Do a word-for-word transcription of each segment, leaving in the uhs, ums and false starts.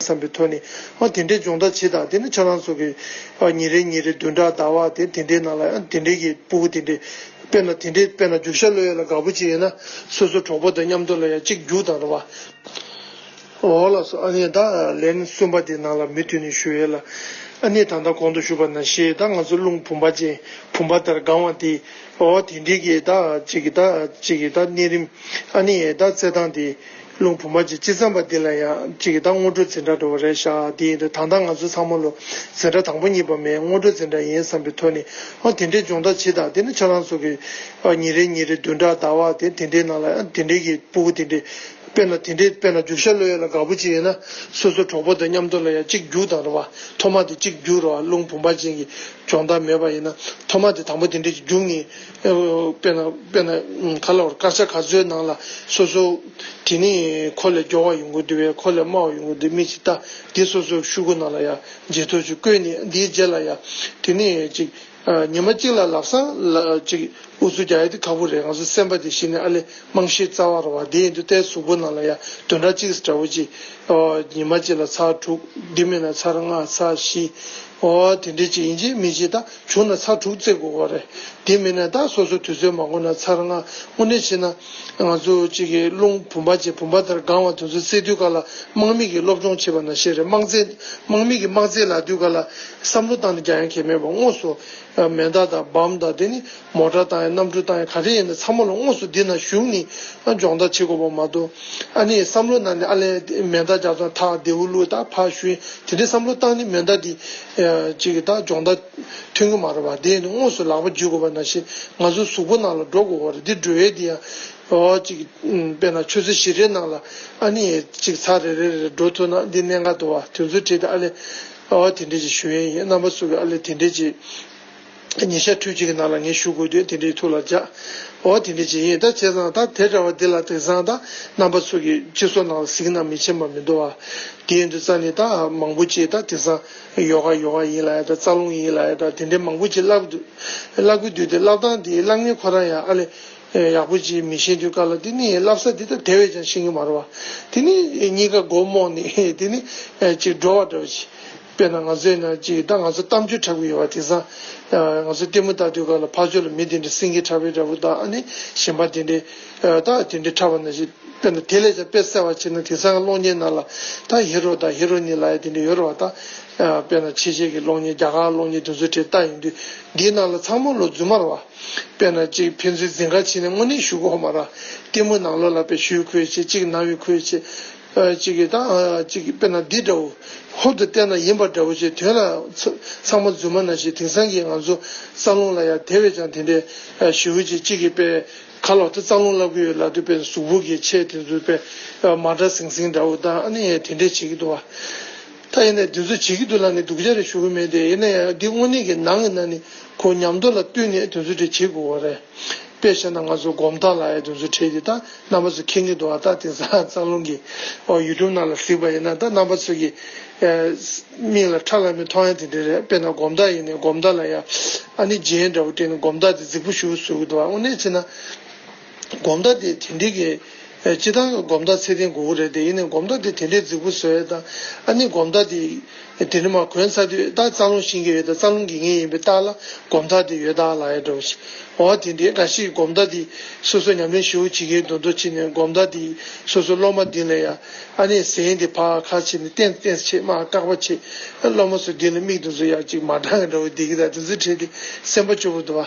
བསམ་པའི་ཐོག་ནས་ཨ་དེ་འདྲའི་སྦྱོང་བརྡར་བྱེད་དང་། དེ་ནི་ཁྱེད་རང་ཚོ་གི་ཨ་ཉིན་རེ་ཉིན་རེ་བདུན་ཕྲག་ཟླ་བ་དེ་དེ་འདྲའི་ནང་ལ་ཨ་དེ་འདྲའི་གི་ཕྲུ་གུ་དེ་འདྲའི་དཔེར་ན་དེ་འདྲའི་དཔེར་ན་རྒྱུག་ཤར་གློད་ཡས་ལ་དགའ་པོ་ཅིག་ཡོད་ན་སོ་སོ་གྲོགས་པོ་དང་མཉམ་དུ་ལ་ཡང་གཅིག་རྒྱུགས་དང་རེད་བ། འོ་ལགས་སོ། ཨ་ནི་ད་ལན་གསུམ་པ་དེ་ནང་ལ་མུ་མཐུད་ནས་ཞུ་ཡས་ལ། ཨ་ནི་ད་ལྟ་གོང་དུ་ཞུས་པ་ནང་བཞིན་ད་ང་ཚོ་རླུང་བུམ་པ་ཅན་བུམ་པ་ལྟར་གང་བ་དེ། འོ་དེ་འདྲའི་གི་ད་ཅིག་གི་ད་ཅིག་གི་ད་གནས་རིམ། ཨ་ནི་ད་རྩེད་ཐང་དེ་རླུང་བུམ་པ་ཅན་སྤྱི་བསམ་པ་འདི་ལ་ཡང་ཅིག་གི་ད་སྔོན་འགྲོ་འཛིན་གྲྭ་འདྲ་བོ་རེད་ཤག་དེ་ཡིན་དུས་ད་ལྟ་ང་ཚོ་ཚང་མ་ལོ་འཛིན་གྲྭ་དང་པོ་གཉིས་པ་མེད། སྔོན་འགྲོ་འཛིན་གྲྭ་ཡིན་བསམ་པའི་ཐོག་ནས་ཨ་དེ་འདྲའི་སྦྱོང་བརྡར་བྱེད་དང་། དེ་ནི་ཁྱེད་རང་ཚོ་གི་ཨ་ཉིན་རེ་ཉིན་རེ་བདུན་ཕྲག་ཟླ་བ་དེ་དེ་འདྲའི་ནང་ལ་ཨ་དེ་འདྲའི་གི་ཕྲུ་གུ་དེ་འདྲའི་དཔེར་ན་དེ་འདྲའི་དཔེར་ན་རྒྱུག་ཤར་གློད་ཡས་ལ་དགའ་པོ་ཅིག་ཡོད་ན་སོ་སོ་གྲོགས་པོ་དང་མཉམ་དུ་ལ་ཡང་གཅིག་རྒྱུགས་དང་རེད་བ། ཐོག་མ་དེ་གཅིག་རྒྱུགས་རེད་བ། རླུང་བུམ་པ་ཅན་གྱི་སྦྱོང་བརྡར་མེད་པ་ཡིན་ན་ཐོག་མ་དེ་དང་པོ་དེ་འདྲའི་གཅིག་རྒྱུགས་ནས་ཨ་དཔེར་ན་དཔེར་ན་ག་ལ་བར་སྐར་ཆ་ག་ཚོད་ནང་ལ་སོ་སོ་དེ་ནི་ཁོ་ལས་མགྱོགས་པ་ཡོང་གི་འདུག་བས། ཁོ་ལས་དམའ་བ་ཡོང་གི་འདུག་མི་གཅིག་ལྟ་དེ་སོ་སོ་ཤོག་གུ་ནང་ལ་ཡང་བརྗེད་ཐོ་ཅིག་བཀོད་ནས་འདིའི་རྗེས་ལ་ཡང་དེ་ནི་ཅིག་ཨ་ཉི་མ་གཅིག་ལ་ལམ་སང་ལ་ཅིག་ཨུ་ཚུགས་རྒྱག་ཡ་དེ་ཁག་པོ་རེད། ང་ཚོ་སེམས་པ་དེ་གཞི་ནས་ཨ་ལས་རྨང་གཞི་རྩ་བ་རེད་བ། དེ་ཡིན་དུས་ཏའི་གཟུགས་པོ་ནང་ལ་ཡ་བདུན་ཕྲག་གཅིག་འདྲ་བོ་ཅིག་ཨོ་ཉི་མ་གཅིག་ལ་ཚར་དྲུག་འདི་མིན་ན་ཚར་ལྔ་ཚར་བཞི་ཨོ་དེ་འདྲས་ཅིག་ཡིན་གཅིག་མིན་གཅིག་ད་བྱུང་ན་ཚར་དྲུག་རྩེ་དགོས་པ་རེད། དེ་མིན་ན་ད་སོ་སོ་དུས་ཚོད་མ་འགོར་ན་ཚར་ལྔ། དངོས་གནས་བྱས་ན་ང་ཚོ་གཅིག་གི་རླུང་བུམ་པ་ཅན་བུམ་པ་ལྟར་གང་བ་དེ་ཚོ་རྩེ་དུས་ག་ལ་དམག་མི་གི་སློབ་སྦྱོང་བྱེད་པ་ནང་བཞིན་རེད། དམག་རྩེད་དམག་མི་གི་དམག་རྩེད་ལབ་དུས་ག་ལ་བསམ་བློ་བཏང་ནས་རྒྱག་ཡ་གལ་མེད་པ་དངོས་སུ་མེ་མདའ་དང་བམ་དང་དེ་ནི་མོ་ཊ་བཏང་ཡ་གནམ་གྲུ་བཏང་ཡ་ག་རེ་ཡིན་ན་ཚང་མ་ལ་དངོས་སུ་འདི་ན་བཞུགས་ནས་སྦྱོང་བརྡར་བྱེད་དགོས་པ་མ་གཏོགས། ཨ་ནི་བསམ་བློ་ནང་ནས་ཨ་ལས་མེ་མདའ་རྒྱག་ཙང་ཐག་རྡེའུ་བླུགས་ད་ཕར་གཞུས་དེ་འདྲའི་བསམ་བློ་བཏང་ནས་མེ་མདའ་འདི་ཅིག་ད་སྦྱོང་བརྡར་ཐོན་གྱི་མ་རེད་པ། དེ་ནི་དངོས་སུ་ལག་པ་འཇུ་དགོས་པ་ནང་བཞིན་ང་ཚོ་གཟུགས་པོ་ནང་ལ་འགྲོ་དགོས་པ་རེད། འདི་འགྲོ་ཡས་འདི་ཡང་ཨོ་ཅིག་དཔེར་ན་ཆུ་ཚོད་བཞི་རེའི་ནང་ལ་ཨ་ནི་ཅིག་ཚར་རེ་རེ་རེ་འགྲོ་ཐུབ་ན་འདི་གནད་འགག་འདུག་བ། དུས་ཚོད་བྲིས་ཏེ་ཨ་ལས་ཨོ་དེ་འདྲས་ཅིག་ཞུ་ཡས་ཡིན། རྣམ་པ་ཚོ་གི་ཨ་ལས་དེ་འདྲས་ཅིག་ཉིན་ཞག་ཕྲུགས་གཅིག་གི་ནང་ལ་ངས་ཞུ་དགོས་དུས་དེ་འདྲའི་ཐུགས་ལ་འཇགས། འོ་དེ་འདྲའི་ཅིག་ཡིན། ད་བྱས་ཙང་ད་དེ་འདྲ་བ་འདི་ལ་དེང་སང་ད་རྣམ་པ་ཚོ་གི་སྤྱི་ཚོགས་ནང་ལ་གཟིགས་ན་མི་ཕྱིན་པ་མི་འདུག་བ། དེ་ཡིན་དུས་ཙང་ནས་ད་མང་པོ་ཅིག་ད་དེང་སང་ཡོ་ག་ཡོ་ག་ཡིན་ལ་ཡ་ད་རྩ་རླུང་ཡིན་ལ་ཡ་ད་དེ་འདྲའི་མང་པོ་ཅིག་བསླབ་འདུག་བསླབ་ཀྱི་འདུག་དེ་བསླབ་སྟངས་དེ་བསླབ་མཁན་ཁོ་རང་ཡང་ཨ་ལས་ཡག་པོ་ཅིག་མི་ཤེས་དུས་ག་ལ་དེ་ནི་བསླབ་ས་དེ་ད་དེ་བས་ཀྱང་ཤེས་ཀྱི་མ་རེད་བ། དེ་ནི་གཉིས་ཀ་མགོ་རྨོངས་ནས་དེ་ནི་ཅིག་འགྲོ་བ་འདྲ་བ་ཅིག་དཔེར་ན་ང་ཚོའི་ནང་ཅིག་ད་ང་ཚོ་གཏམ་རྒྱུད་འཁྲབ་ཀྱི་ཡོད་པ། དེང་སང་ང་ཚོ་ལྟད་མོ་ལྟ་དུས་ག་ལ་ཕར་ཕྱོགས་ལ་མི་དེ་འདྲ་སེང་གེ་འཁྲབ་པའི་འདྲ་པོ་དང་ཨ་ནི་གཞན་པ་དེ་འདྲའི་ད་དེ་འདྲའི་འཁྲབ་པ་ནང་བཞིན་དཔེར་ན་དེ་ལས་ཀྱང་དཔེ་གསལ་བ་བྱས་ན་དེང་སང་གི་གློག་བརྙན་ནང་ལ་ད་ཧི་རོ་དང་ཧི་རོ་ནི་ལབ་ཡ་དེ་འདྲ་ཡོད་རེད་བ། ད་དཔེར་ན་ཕྱི་རྒྱལ་གྱི་གློག་བརྙན་རྒྱ་གར་གློག་བརྙན་དེ་ཚོ་འདྲ་ལྟ་ཡོང་དུས་འདིའི་ནང་ལ་ཚང་མ་ལོ་རྫུན་མ་རེད་བ། དཔེར་ན་ཅིག་ཕན་ཚུན་འཛིང་ག་བྱས་ནས་དངོས་གནས་ཞུ་གི་ཡོད་མ་རེད། ལྟད་མོ་ནང་ལོགས་ལ་དཔེ་ཞུ་ཁུལ་བྱེད་ཅིག་ན་བའི་ཁུལ་བྱེད། ཨ་ཅིག་གིས་ད་ཨ་ཅིག་གིས་དཔེར་ན་འདི་འདྲ་བོ་ཧུབ་ཏུ་བལྟས་ན་ཡིན་པ་འདྲ་བོ་ཅིག་དོན་ལ་ཚ་ཚང་མ་རྫུན་མ་ནང་བཞིན་དེང་སང་གི་ང་ཚོ་རྩ་རླུང་ལ་ཡང་དེ་བས་ཀྱང་དེ་འདྲའི་ཨ་ཞེ་པོ་ཅིག་ཅིག་གིས་དཔེ་ཁ་ལོག་ཏུ་རྩ་རླུང་བསླབ་ཀྱི་ཡོད་ལབ་དུས་དཔེ་གཟུགས་པོ་གི་ཆས་དེ་ཚོ་དཔེ་ཨ་མ་འདྲ་ཟིང་ཟིང་འདྲ་བོ་དང་ཨ་ནི་དེ་འདྲས་བྱེད་ཀྱི་འདུག་བ། ད་ཡིན་ནའི་འདི་ཚོ་བྱེད་ཀྱི་འདུག་ལབ་ནས་སྡུག་ཅག་རེ་ཞུ་གི་མེད་དེ། ཡིན་ན་ཡང་འདི་དངོས་གནས་ཀྱི་ནང་གི་ནང་ནས་ཁོ་ཉམས་རྟོགས་ལ་བསྟུན་ནས་དེ་ཚོ་དེ་བྱེད་དགོས་པ་རེད། དཔེ་བཤད་ན་ང་ཚོ་སྒོམ་ཐབས་ལབ་ཡ་དེ་ཚོ་བྲིས་ཏེ་ད་རྣམ་པ་ཚོ་མཁྱེན་གྱི་འདུག་བ། ད་དེང་སང་རྩ་རླུང་གི་ཨོ་ཡུ་ཊུབ་ནང་ལ་གཟིགས་པ་ཡིན་ན་ད་རྣམ་པ་ཚོ་གི་ཨེ་མིག་ལ་ཁྲ་ལམ་མེ་མཐོང་ཡ་དེ་འདྲ་རེད། དཔེར་ན་སྒོམ་ཐབས་ཡིན་ནའི་སྒོམ་ཐབས་ལ་ཡ་ཨ་ནི་རྒྱན་འདྲ་བོ་སྤྲས་ནས་སྒོམ་ཐབས་དེ་རྫིག་པོ་ཞེ་པོ་བཟོ་གི་འདུག་བ། དངོས་གནས་བྱས་ན། སྒོམ་ཐབས་དེ་དེ་འདྲའི་གི་ཨེ་སྤྱིར་བཏང་གི་སྒོམ་ཐབས་ཚད་ལྡན་དགོས་ཀྱི་རེད་དེ། ཡིན་ནའི་སྒོམ་ཐབས་དེ་དེ་འདྲའི་རྫིག་པོ་བཟོ་ཡས་དང་ཨ་ནི་སྒོམ་ཐབས་དེ་དེ་འདྲ་མ་གོན་ཚར་དུས་ད་རྩ་རླུང་ཤེས་ཀྱི་ཡོད་དང་རྩ་རླུང་གི་ངེས་ཡིན་པའི་རྟགས་ལ་སྒོམ་ཐབས་དེ་ཡོད་དག་ལབ་ཡས་འདྲ་བོ་ཞིག་འོ་དེ་འདྲའི་འགའ་ཞིག་སྒོམ་ཐབས་དེ་སོ་སོ་ཉམས་ལེན་ཞེ་པོ་བྱེད་མཁན་མདོག་མདོག་བྱས་ནས་སྒོམ་ཐབས་དེ་སོ་སོ་སློབ་མ་འདི་ལ་ཡ་ཨ་ནི་ཟན་དེ་ཕར་ཁ་བྱས་ནས་ཏན་ཏན་བྱས་མར་བཀག་པ་བྱས། སློབ་མ་ཚོ་འདི་ལ་མིག་དེ་ཚོ་ཡ་གཅིག་མ་འདྲ་བའི་འདྲ་བོ་བསྡད་ཀྱི་དང་དེ་ཚོ་བྲིས་ཏེ་སེམས་པ་སྐྱོ་པོ་འདུག་བ།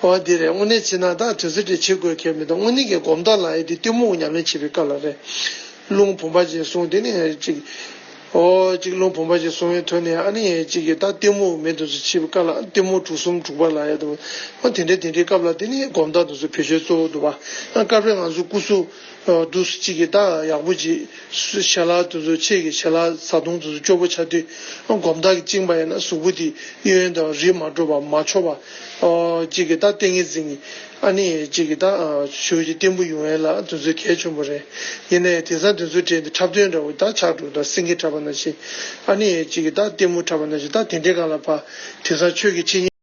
འོ་འདི་རེད། དངོས་གནས་བྱས་ན་ད་དུས་ཚོད་དེ་བྱེད་དགོས་ཁེལ་མི་འདུག་དངོས་གནས་ཀྱི་སྒོམ་ཐབས་ལབ་ཡ་དེ་གཏི་མུག་ཉམས་ལེན་བྱེད་པའི་སྐབས་ལ་རེད། རླུང་བུམ་པ་ཅན་བཟུང་དེ་ནས་ཅིག་འོ་ཅིག་རླུང་བུམ་པ་ཅན་བཟུང་བའི་ཐོག་ནས་ཨ་ནི་ཅིག་གི་ད་གཏི་མུག་མེད་དུ་སུ་ཕྱིན་པའི་སྐབས་ལ་གཏི་མུག་དྲུག་གསུམ་དྲུག་པ་ལབ་ཡ་འདུག་འོ་དེ་འདྲའི་དེ་འདྲའི་སྐབས་ལ་དེ་ནི་སྒོམ་ཐབས་དེ་ཚོ་བེད་སྤྱོད་གཙོ་བོ་འདུག་བ། སྐབས་རེ་ང་ཚོ་སྐུ་གཟུགས་འདུག་སུ་ཅིག་གི་ད་ཡག་པོ་ཅིག་ཞལ་ལག་དེ་ཚོ་ཆེ་གི་ཞལ་ལག་བཟའ་བཏུང་དེ་ཚོ་སྐྱོ་པོ་ཆགས་དུས་སྒོམ་ཐབས་ཀྱིས་བཅིངས་པ་ཡིན་ན་གཟུགས་པོ་དེ་གཡོ་ཡོན་དང་རི་མ་འགྲོ་བ་མ་འཕྱོ་བ། ཨོ་གཅིག་གིས་ད་ཏིང་ངེ་འཛིན་གྱི་ཨ་ནི་གཅིག་གིས་ད་ཨ་ཞུ་གཅིག་བརྟན་པོ་ཡོང་ཡས་ལ་དེ་ཚོ་གལ་ཆེན་པོ་རེད། ཡིན་ནའི་དེང་སང་དེ་ཚོའི་གྲས་འདི་འཁྲབ་སྟོན་འདྲ་བོ་ད་ཆགས་འགྲོ། ད་སེང་གེ་འཁྲབ་པ་ནང་བཞིན་ཨ་ནི་གཅིག་གིས་ད་ལྟད་མོ་འཁྲབ་པ་ནང་བཞིན་ད་དེ་འདྲའི་སྒང་ལ་ཕར་དེང་སང་ཆོས་ཀྱི་འཆད་ཉན།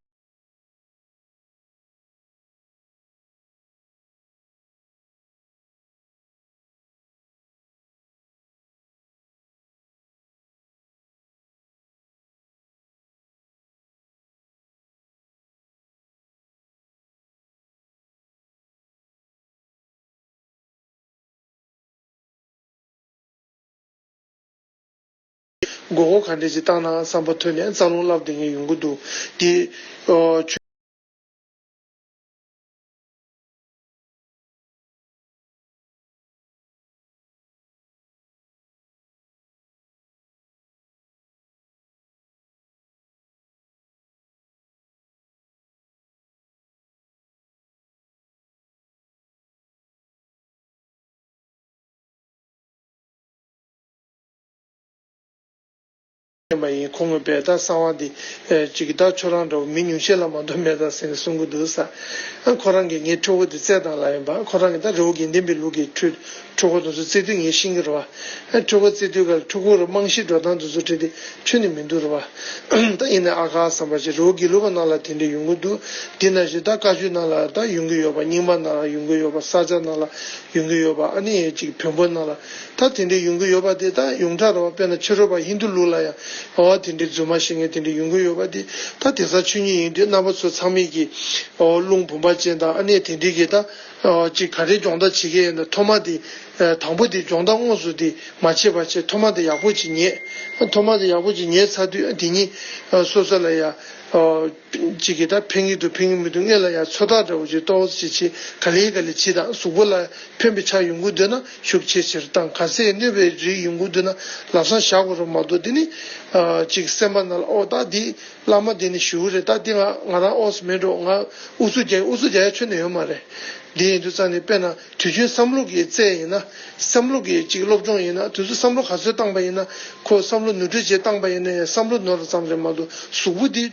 མགོ་སྐོར་ག་འདྲས་ཅིག་བཏང་ན་བསམ་པ་ཐོན་ནས་རྩ་རླུང་བསླབ་བསྡད་མཁན་ཡོང་གི་འདུག་དེ་ཨོ་ཆུ། ཡིན་པ་ཡིན། ཁོང་གིས་བས་ད་གསང་བ་འདི་ཨེ་ཅིག་ད་ཁྱོད་རང་འདྲ་བོ་མི་ཉུང་ཤས་ལ་མ་གཏོགས་མེད་ད་ཟེར་ནས་གསུང་གི་འདུག་ས། ཨ་ཁོ་རང་གིས་ངའི་ཕྲུ་གུ་འདི་བཙལ་དང་ལབ་ཡིན་པ། ཁོ་རང་གིས་ད་རི་བོ་དགེ་ལྡན་པའི་ལུགས་ཀྱི་ཕྲུ་ཕྲུ་གུ་དེ་ཚོ་བཙལ་དུས་ངས་ཤེས་ཀྱི་རེད་བ། ཨ་ཕྲུ་གུ་བཙལ་དུས་ག་ལ་ཕྲུ་གུ་རུ་རྨང་གཞི་འགྲོ་སྟངས་དེ་ཚོ་བྲིས་ཏེ་ཁྱོན་ནས་མི་འདུག་རེད་བ། ད་ཡིན་ནའི་ཨ་ཁ་བསམ་པ་ཞིག་རི་བོ་དགེ་ལུགས་པ་ནང་ལ་དེ་འདྲ་ཡོང་གི་འདུག་དེ་ནང་བཞིན་ད་བཀའ་བརྒྱུད་ནང་ལ་ད་ཡོང་གི་ཡོད་པ། རྙིང་མ་ནང་ལ་ཡོང་གི་ཡོད་པ། ས་སྐྱ་ནང་ལ་ཡོང་གི་ཡོད་པ། ཨ་ནི་ཅིག་བོན་པོ་ནང་ལ། ད་དེ་འདྲའི་ཡོང་གི་ཡོད་པ་དེ་ད་ཡོངས་གྲགས་རེད་བ། དཔེར་ན་ཕྱི་རོལ་པ་ཧིན་དུ་ལུགས་ལ་ཡང་འོ་དེ་འདྲའི་རྫུན་མ་བཤད་མཁན་དེ་འདྲའི་ཡོང་གི་ཡོད་པ་དེ། ད་དེང་སང་ཆོས་ཉིད་ཡིན་དུས་རྣམ་པ་ཚོ་ཚང་མས་ཀྱི་འོ་རླུང་བུམ་པ་ཅན་དང་ཨ་ནེ་དེ་འདྲའི་གི་ད་འོ་ཅིག་ག་རེ་སྦྱོང་བརྡར་བྱེད་ཀྱི་ཡོད་ན་ཐོག་མ་དེ་དང་པོ་དེ་སྦྱོང་བརྡར་དངོས་སུ་དེ་མ་བྱེད་པ་བྱས། ཐོག་མ་དེ་ཡག་པོ་ཅིག་ཉལ། ཐོག་མ་དེ་ཡག་པོ་ཅིག་ཉལ་ཚར་དུས་དེ་ཉིད་སོ་སོ་ལ་ཡང་འོ། གཅིག་གིས་ད་ཕན་གྱི་འདུག་ཕན་གྱི་མི་འདུག་སྔོན་ལ་ཡང་ཚོད་ལྟ་འདྲ་བོ་ཅིག་ཏོག་ཙམ་བྱེད། ག་ལེ་ག་ལེ་བྱེད་དང་། གཟུགས་པོ་ལ་ཕན་པའི་ཆ་ཡོང་གི་འདུག་ན་ཤུགས་ཆེ་ཆེར་བཏང་། ག་ཚད་གནོད་པའི་རིགས་ཡོང་གི་འདུག་ན་ལམ་སང་བཞག་དགོས་རེད་མ་གཏོགས། དེ་ནི་ཨ་ཅིག་སེམས་པ་ནང་ལ་ཨོ་ད་འདི་བླ་མ་དེ་ནི་ཞུ་གི་རེད། ད་འདི་ང་ང་རང་ཨོ་སི་མེད་འགྲོ། ང་ཨུ་ཚུགས་རྒྱག་ཨུ་ཚུགས་རྒྱག་ཡ་ཁྱོན་ནས་ཡོད་མ་རེད། འདི་ཡིན་དུས་ཙང་ནས་དཔེར་ན། དུས་རྒྱུན་བསམ་བློ་གིས་བཙལ་ཡིན་ན། བསམ་བློ་གིས་ཅིག་སློབ་སྦྱོང་ཡིན་ན། དུས་ཚོད་བསམ་བློ་ག་ཚོད་བཏང་པ་ཡིན་ན། ཁོ་བསམ་བློ་ནོར་འཁྲུལ་བྱས་བཏང་པ་ཡིན་ན་ཡང་བསམ་བློ་ནོར་བ་ཙམ་རེད་མ་གཏོགས། གཟུགས་པོ་འདི་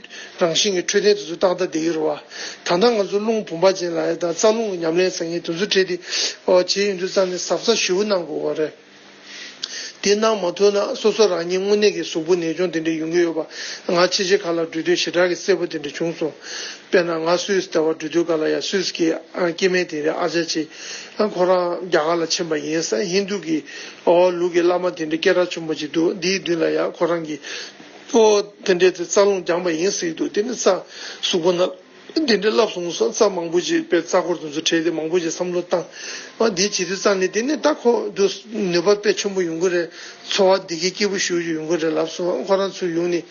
རང་བཞིན་གྱི་འཕྲོད་བསྟེན་དུས་ཚོད་ཏག་ཏག་བསྡད་ཀྱི་རེད་བ། ད་ལྟ་ང་ཚོ་རླུང་བུམ་པ་ཅན་ལབ་ཡ་དང་རྩ་རླུང་གི་ཉམས་ལེན་ཟེར་མཁན་དུས་ཚོད་སྤྲད་དེ་ཨོ་བྱས་ཡོང་དུས་ཙང་ནས་གཟབ་གཟབ་ཞེ་པོ་གནང་དགོས་པ་རེད། དེ་གནང་མ་ཐུབ་ན་སོ་སོ་རང་ཉིད་དངོས་གནས་ཀྱི་གཟུགས་པོ་ནད་གཅོང་དེ་འདྲ་ཡོང་གི་ཡོད་པ། ང་ཕྱི་རྒྱལ་ཁག་ལ་འགྲོ་དུས་ཞེ་དྲག་གི་གསལ་པོ་དེ་འདྲ་བྱུང་སོང་། དཔེར་ན་ང་སུད་སི་ལྟ་བུ་འགྲོ་དུས་ག་ལ་ཡ་སུད་སི་གི་ཨ་སྐྱེ་དམན་དེ་རེད། ཨ་ཅག་ཅིག་ཨ་ཁོ་རང་རྒྱ་གར་ལ་ཕྱིན་པ་ཡིན་ས། ཧིན་རྡུ་གི་ཨོ་ལུགས་ཀྱི་བླ་མ་དེ་འདྲ་སྐད་གྲགས་ཆེན་པོ་ཅིག་འདུག་འདིའི་མདུན་ལ་ཡ་ཁོ་རང་གིས་ཨོ་དེ་འདྲའི་ཚེ་རྩ་རླུང་སྦྱངས་པ་ཡིན་ཟེར་གྱི་འདུག་དེ་ནི་རྩ་གཟུགས་པོ་ན་དེ་འདྲའི་བསླབ་སོང་ས། རྩ་མང་པོ་ཅིག་དཔེ་རྩ་འཁོར་དེ་ཚོ་བྲིས་ཏེ་མང་པོ་ཅིག་བསམ་བློ་བཏང་། ཨ་འདི་བྱེད་དུས་ཙང་ནས་དེ་ནི་ད་ཁོ་འདུག་ནུས་པ་དཔེ་ཆེན་པོ་ཡོང་གི་རེད། འཚོ་བ་བདེ་སྐྱིད་སྐྱིད་པོ་ཞེ་པོ་ཅིག་ཡོང་གི་རེད་ལབ་སོང་། ཁོ་རང་ཚོ་ཡོང་ནས་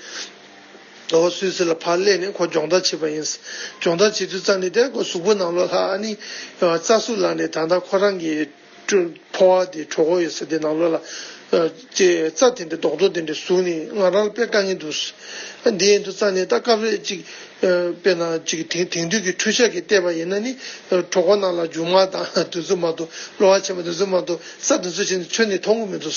ཨོ་སུད་སི་ལ་ཕར་སླེབས་ནས་ཁོ་སྦྱོང་བརྡར་བྱས་པ་ཡིན། སྦྱོང་བརྡར་བྱེད་དུས་ཙང་ནས་དེ་ཁོ་གཟུགས་པོ་ནང་ལོགས་ལ་ཨ་ནི་རྩ་ཟུག་ལངས་ནས་ད་ལྟ་ཁོ་རང་གི་ཕོ་བ་དེ་གྲོད་ཁོག་ཡོད་ས་དེ་ནང་ལོགས་ལ་ཨ་ཅེ་རྩ་དེ་འདྲ་རྡོག་རྡོག་དེ་འདྲ་ཟུག་ནས་ང་རང་ལ་དཔེ་དཀའ་ངལ་འདུག་འདི་ཡིན་དུས་ཙང་ནས་ད་སྐབས་རེ་ཅིག་དཔེར་ན་ཅིག་དེང་དེང་དུས་ཀྱི་འཕྲུལ་ཆས་ཀྱིས་བལྟས་པ་ཡིན་ན་ནི། གྲོད་ཁོག་ནང་ལ་རྒྱུ་མ་དང་དེ་ཚོ་མ་གཏོགས། གློ་བ་ཆེན་པོ་དེ་ཚོ་མ་གཏོགས་རྩ་དེ་ཚོ་བྱས་ནས་ཁྱོན་ནས་མཐོང་གི་མི་འདུག་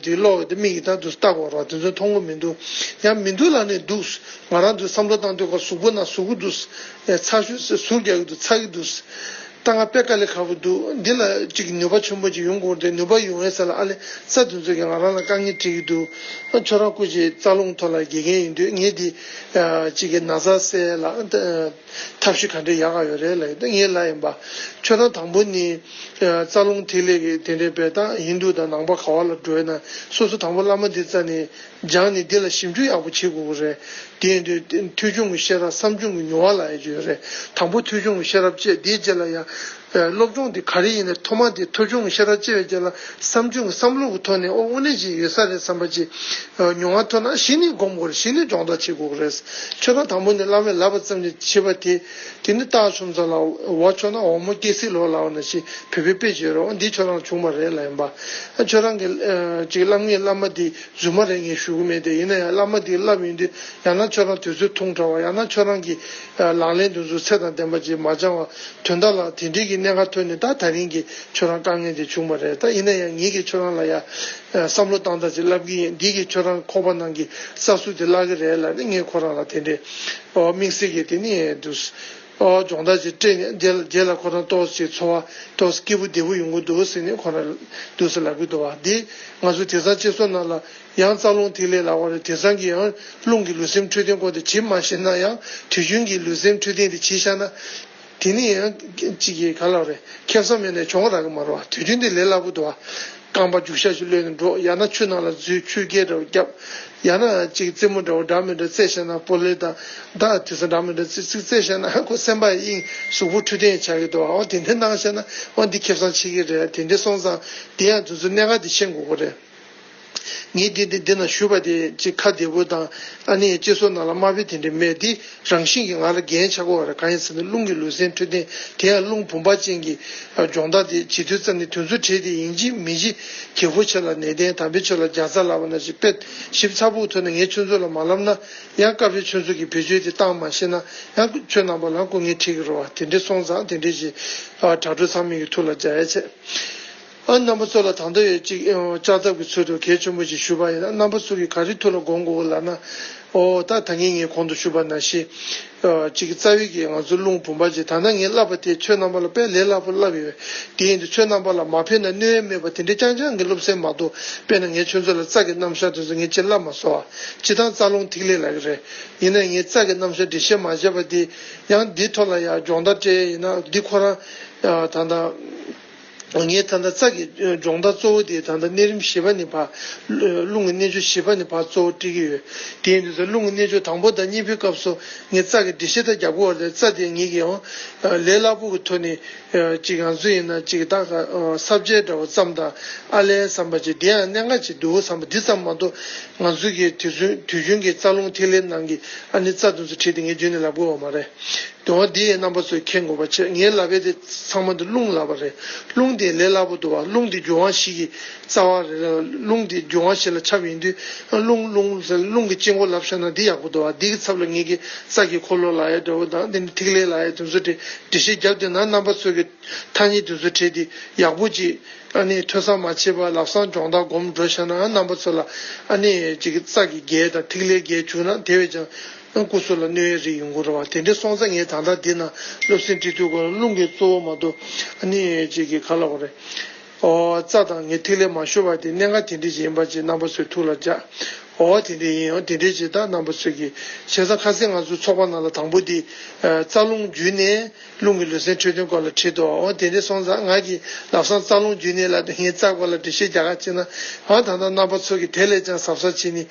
འདི་གློག་གི་དེ་མིག་གིས་ད་དུ་ལྟ་དགོས་ར། དེ་ཚོ་མཐོང་གི་མི་འདུག་ཡང་མི་འདུག་ལབ་ནས་འདུག་ང་རང་ཚོས་བསམ་བློ་བཏང་དུས་ཁོ་གཟུགས་པོ་ན་ཟུག་གི་འདུག་ཚ་ཤོས་ཟུག་རྒྱག་གི་འདུག་ཚ་གི་འདུག་ད་ང་དཔེ་དཀའ་ལས་ཁག་པོ་འདུག་འདི་ལ་ཅིག་ནུས་པ་ཆེན་པོ་ཅིག་ཡོང་དགོས་རེད། ནུས་པ་ཡོང་ཡས་ས་ལ་ཨ་ལེ་རྩ་དེ་ཚོ་གིས་ང་རང་ལ་དཀའ་ངལ་སྤྲད་ཀྱི་འདུག་ཁྱོད་རང་སྐུ་མཁྱེན་རྩ་རླུང་ཐོག་ལ་དགེ་རྒན་ཡིན་དུས་ངས་འདི་ཅིག་གི་ན་ཚ་སེལ་ལ་ཐབས་ཤེས་ག་འདྲས་ཡག་ག་ཡོད་རེད་ལབ་ཡོད། ད་ངས་ལབ་ཡིན་པ། ཁྱོད་རང་དང་པོ་ནི་རྩ་རླུང་ཐིག་ལེ་གི་དེ་འདྲས་པས་ད་ཧིན་དུ་དང་ནང་པ་ག་བ་ལ་འགྲོ་ཡིན་ན་སོ་སོ་དང་པོ་བླ་མ་འདི་རྩ་ནས་སྦྱངས་ནས་འདི་ལ་ཞིབ་འཇུག་ཡག་པོ་བྱེད་དགོས་ཀྱི་རེད། དེ་ཡིན་དུས་ཐོས་བྱུང་གི་ཤེས་རབ་བསམ་བྱུང་གི་མྱོང་བ་ལབ་ཡ་ཅིག་ཡོད་རེད། དང་པོ་ཐོས་བྱུང་གི་ཤེས་རབ་བཅས་དེའི་རྗེས་ལ་ཡང་སློབ་སྦྱོང་དེ་ག་རེ་ཡིན་ན་ཐོག་མ་དེ་ཐོས་བྱུང་གི་ཤེས་རབ་བཅས་པའི་རྗེས་ལ་བསམ་བྱུང་གི་བསམ་བློ་གི་ཐོག་ནས་ཨོ་དངོས་གནས་ཅིག་ཡོད་ས་རེད་བསམ་པ་ཅིག་མྱོང་བ་ཐོན་ན་གཞི་ནས་སྒོམ་དགོས་རེད། གཞི་ནས་སྦྱོང་བརྡར་བྱེད་དགོས་ཀྱི་རེད། ཁྱོད་རང་དང་པོ་ནས་བླ་མས་ལབ་པ་ཙམ་གྱིས་བྱེད་པ་དེ། དེ་ནི་སྟག་ཆུང་ཙག་ལ་འོ་ཆོག་ན་འོ་མོ་སྐྱེ་སྲིད་ལོ་ལབ་པ་ནང་བཞིན་བོད་པའི་དཔེ་བརྗོད་རོགས་འདི་ཁྱོད་རང་བྱུང་བ་རེད་ལབ་ཡིན་པ། ཁྱོད་རང་གི་ཅིག་བླ་མའི་བླ་མ་དེ་རྫུན་མ་རེད་ངས་ཞུ་གི་མེད་དེ། ཡིན་ན་ཡང་བླ་མ་དེས་བསླབ་ཡོང་དུས་ཡང་ན་ཁྱོད་རང་དུས་ཚོད་ཐུང་དྲགས་པ། ཡང་ན་ཁྱོད་རང་གི་ལག་ལེན་དེ་ཚོ་ཚད་དང་ལྡན་པ་ཅིག་མ་སྦྱངས་པ། དོན་དག་ལ་དེ་འདྲའི་གི་གནད་འགག་ཐོན་ནས་ད་ད་རིང་གི་ཁྱོད་རང་དཀའ་ངལ་དེ་བྱུང་བ་རེད། ད་ཡིན་ན་ཡང་ངེད་ཀྱིས་ཁྱོད་རང་ལ་ཡ་བསམ་བློ་བཏང་སྟངས་ཅིག་བསླབ་ཀྱི་ཡིན། འདི་གིས་ཁྱོད་རང་ཁོག་པ་ནང་གི་རྩ་ཟུག་དེ་བརླག་གི་རེད་ལབ་ནས་ངས་ཁོ་རང་ལ་དེ་འདྲའི་ཨོ་དམིགས་བསལ་གྱི་དེ་ནི་འདུག་ཨོ་སྦྱོང་བརྡར་ཅིག་སྤྲད་ནས་རྗེས་ལ་རྗེས་ལ་ཁོ་རང་ཏོག་ཙམ་འཚོ་བ་ཏོག་ཙམ་སྐྱིད་པོ་བདེ་པོ་ཡོང་གི་འདུག་ཟེར་ནས་ཁོ་རང་འདུག་ཟེར་ལབ་ཀྱི་འདུག་བ། འདི་ང་ཚོ་དེང་སང་སྤྱི་ཚོགས་ནང་ལ་ཡང་རྩ་རླུང་ཐིག་ལེ་ལབ་པ་རེད། དེང་སང་གི་ཡང་རླུང་གི་ལུས་སེམས་འཕྲོད་བསྟེན་སྐོར་དེ་བྱེད་མ་ཤེས་ན་ཡང་དུས་རྒྱུན་གྱི་ལུས་སེམས་འཕྲོད་བསྟེན་དེ་བྱེད་ཤེས་ན། དེ་ནི་ཡང་གཅིག་གིས་ག་ལབ་རེད། ཁེ་བཟང་མེད་ན་གྱོང་རག་གི་མ་རེད་བ། དུས་རྒྱུན་དེ་ལས་སླ་པོ་འདུག་བ། རྐང་པ་རྒྱུག་ཤར་ཞིག་གློད་ནས་འགྲོ། ཡང་ན་ཆུ་ནང་ལ་འཛུལ་ཆུ་རྐྱལ་འདྲ་བོ་བརྒྱབ། ཡང་ན་གཅིག་རྩེད་མོ་འདྲ་བོ་འདྲ་མི་འདྲ་རྩེ་ཤེས་ན་པོ་ལེ་དང་ད་དེ་ཚོ་འདྲ་མི་འདྲ་རྩེ་ཚིག་རྩེ་ཤེས་ན་ཁོ་སེམས་པ་དབྱིངས་གཟུགས་པོ་འཕྲོད་བསྟེན་ཆགས་ཀྱི་འདུག་བ། འོ་དེ་འདྲ་གནང་ཤེས་ན་འོ་འདི་ཁེ་བཟང་ཆེ་གི་རེད། དེ་འདྲ་སོང་ཙང་དེ་ཡང་དེ་ཚོ་གནད་འགག་དེ་ཤེས་དགོས་ཀྱི་རེད། ངས་འདི་འདི་འདི་ན་ཞུས་པ་དེ་ཅིག་ཁ་བདེ་པོ་དང་ཨ་ནི་སྤྱི་ཚོགས་ནང་ལ་དམའ་འབེབས་དེ་འདྲ་མེད། དེ་རང་བཞིན་གྱིས་ང་ལ་འགན་ཆགས་ཀྱི་ཡོད་རེད། གང་ཡིན་ཟེར་ན་རླུང་གི་ལུས་སེམས་འཕྲོད་བསྟེན་དེ་ཡང་རླུང་བུམ་པ་ཅན་གྱི་སྦྱོང་བརྡར་དེ་བྱེད་དུས་ཙམ་ནས་དུས་ཚོད་བྲལ་ཏེ་ཡིན་གཅིག་མིན་གཅིག་གྱེར་པོ་ཆེ་ལ་ནད་ལྡན་དམ་པའི་ཆོས་ལ་རྒྱ་ཚ་ལབ་པ་ནང་བཞིན་དཔེ་ཞིབ་ཚགས་པོའི་ཐོག་ནས་ངས་ཁྱོད་ཚོ་ལ་མ་ལབ་ན་ཡང་སྐབས་རེ་ཁྱོད་ཚོ་གིས་བེད་སྤྱོད་དེ་བཏང་མ་ཤེས་ན་ཡང་ཁྱོད་རྣམ་པ་ལ་སྐུ་ངལ་འཕྲད་ཀྱི་རེད་བ། དེ་འདྲ་སོང་ཙང་དེ་འདྲ་ཞིག་ཨ་དྲ་གྲོགས་ཚང་མས་ཀྱི་ཐུགས་ལ་འཇགས་ཡ་བྱས། ཨ་རྣམ་པ་ཚོ་ལ་ད་ལྟ་ཡོད་ཅིག་ཨ་ལྕགས་ཐབ་ཀྱི་ཚུལ་དུ་གལ་ཆེན་པོ་ཞིག་ཞུ་བ་ཡིན་ན། རྣམ་པ་ཚོ་གིས་ག་རེ་ཐུགས་ལ་དགོངས་དགོས་ལབ་ན། ཨོ་ད་ད་ངས་ངས་གོང་དུ་ཞུས་པ་ནང་བཞིན་ཨ་ཅིག་རྩ་བའི་གི་ང་ཚོ་རླུང་བུམ་པ་ཅིག་ད་ལྟ་ངས་བསླབ་པ་དེ་ཁྱོད་རྣམ་པ་ལ་དཔེ་ལས་སླ་པོ་བསླབ་ཡོད། དེ་ཡིན་དུས་ཁྱོད་རྣམ་པ་ལ་མ་ཕན་ན་གནོད་ཡས་མེད་པ་དེ་འདྲའི་རྐྱང་རྐྱང་གི་སློབ་ཚན་མ་གཏོགས། དཔེར་ན་ངས་ཁྱོད་ཚོ་ལ་རྩ་གི་རྣམ་གཞག་དེ་ཚོ་ངས་ཅིག་བསླབ་མ་སོང་བ། སྤྱིར་བཏང་རྩ་རླུང་ཐིག་ལེ་ལབ་ཀྱི་རེད། ཡིན་ན་ངས་རྩ་གི་རྣམ་གཞག་འགྲེལ་བཤད་མ་བྱས་པ་དེ་ཡང་འདིའི་ཐོག་ལ་ཡང་སྦྱོང་བརྡར་སྤྲད་ཡས་ཡིན་ན་འདི་ཁོ་རང་ཨ་ད་ལྟ། ངས་ད་ལྟ་རྩ་གི་སྦྱོང་བརྡར་གཙོ་བོ་དེ་ད་ལྟ་གནས་རིམ་བཞི་པ་ནས་ཕར། རླུང་གི་རྣལ་འབྱོར་བཞི་པ་ནས་ཕར་གཙོ་བོ་སྤྲད་ཀྱི་ཡོད། དེ་ཡིན་དུས་ཙང་རླུང་གི་རྣལ་འབྱོར་དང་པོ་དང་གཉིས་པའི་སྐབས་སུ་ངས་རྩ་གི་འགྲེལ་བཤད་ད་རྒྱབ་ཀྱི་ཡོད་རེད། རྩ་དེ་ངེད་ཀྱིས་ཡང་ལས་སླ་པོ་གི་ཐོག་ནས་ཅིག་ང་ཚོ་ཡིན་ན་ཅིག་ད་ས་བཅད་འདྲ་བོ་ཙམ་དང་ཨ་ལས་བསམ་པ་ཅིག་དེ་ཡང་གནད་འགག་ཅིག་འདུག་བསམ་པ་འདི་ཙམ་མ་གཏོགས། ང་ཚོ་གི་དུས་ཚོད་དུས་རྒྱུན་གྱི་རྩ་རླུང་ཐིག་ལེ་ནང་གི་ཨ་ནི་རྩ་དེ་ཚོ་ཁྲིད་དེ་ངས་རྒྱུན་ནས་ལབ་ཀྱི་ཡོད་མ་རེད། དོན་དག་འདི་ཡི་རྣམ་པ་ཚོས་མཁྱེན་དགོས་པ་བྱས། ངའི་ལབ་པའི་དེ་ཚང་མ་འདི་རླུང་ལབ་པ་རེད། རླུང་འདི་ལས་སླ་པོ་འདུག་བ། རླུང་འདི་འབྱུང་བ་བཞི་གི་རྩ་བ་རེད། རླུང་འདི་འབྱུང་བ་བཞི་ལ་ཁྱབ་ཡིན་དུས་རླུང་རླུང་ཟེར་རླུང་གི་དཀྱིལ་འཁོར་ལབ་བཞག་ན་འདི་ཡག་པོ་འདུག་བ། འདི་གི་ཚབ་ལ་ངེད་ཀྱི་རྩ་གི་འཁོར་ལོ་ལབ་ཡ་འདྲ་བོ་དང་འདི་ནི་ཐིག་ལེ་ལབ་ཡ་དེ་ཚོ་འདྲ་འགྲེལ་བཤད་རྒྱབ་བསྡད་ན་རྣམ་པ་ཚོས་ཀྱི་ཐ་སྙད་དེ་ཚོ་ཁྲིད་དེ་ཡག་པོ་ཅིག་ཨ་ནི་ཐོས་བསམ་མ་བྱས་པར་ལམ་སང་སྦྱོང་བརྡར་སྒོམ་འགྲོ་བཞག་ན་རྣམ་པ་ཚོ་ལ་ཨ་ནི་ཅིག་རྩ་གི་རྒྱས་དང་ཐིག་ལེ་རྒྱས་བཅུག་ན་དེ་བས་ཀྱང་། སྐུ་གཟུགས་ལ་གནོད་ཡས་རིགས་ཡོང་གི་རེད་བ། དེ་འདྲ་སོང་ཙང་ངས་ད་ལྟ་འདི་ན་སློབ་ཚན་ཁྲིད་དུས་སྐོར་རླུང་གི་གཙོ་བོ་མ་གཏོགས་ཨ་ནི་ཅིག་གི་ག་ལབ་དགོས་རེད། ཨོ་རྩ་དང་ངས་ཐིག་ལེ་མ་ཞུ་བ་དེ་གནད་འགག་དེ་འདྲ་ཞིག་ཡིན་པ་ཅིག་རྣམ་པ་ཚོས་ཐུགས་ལ་འཇགས། ཨོ་དེ་འདྲ་ཡིན། ཨོ་དེ་འདྲ་ཅིག་ད་རྣམ་པ་ཚོས་ཀྱི་བྱས་ཙང་ཁ་སང་ང་ཚོ་ཚོགས་པ་ནང་ལ་དང་པོ་དེ་རྩ་རླུང་བརྒྱུད་ནས་རླུང་གི་ལུས་སེམས་འཕྲོད་བསྟེན་སྐོར་ལ་ཁྲིད་དོ། ཨོ་དེ་འདྲ་སོང་ཙང་ང་གིས་ལམ་སང་རྩ་རླུང་བརྒྱུད་ནས་ལབ་དུས་ངས་རྩ་སྐོར་ལ་འགྲེལ་བཤད་རྒྱག་ག་ཕྱིན་ན་ཨོ་ད་ལྟ་རྣམ་པ་ཚོ་གིས་དེ་ལས་ཀྱང་གཟབ་གཟབ་བྱས་ནས།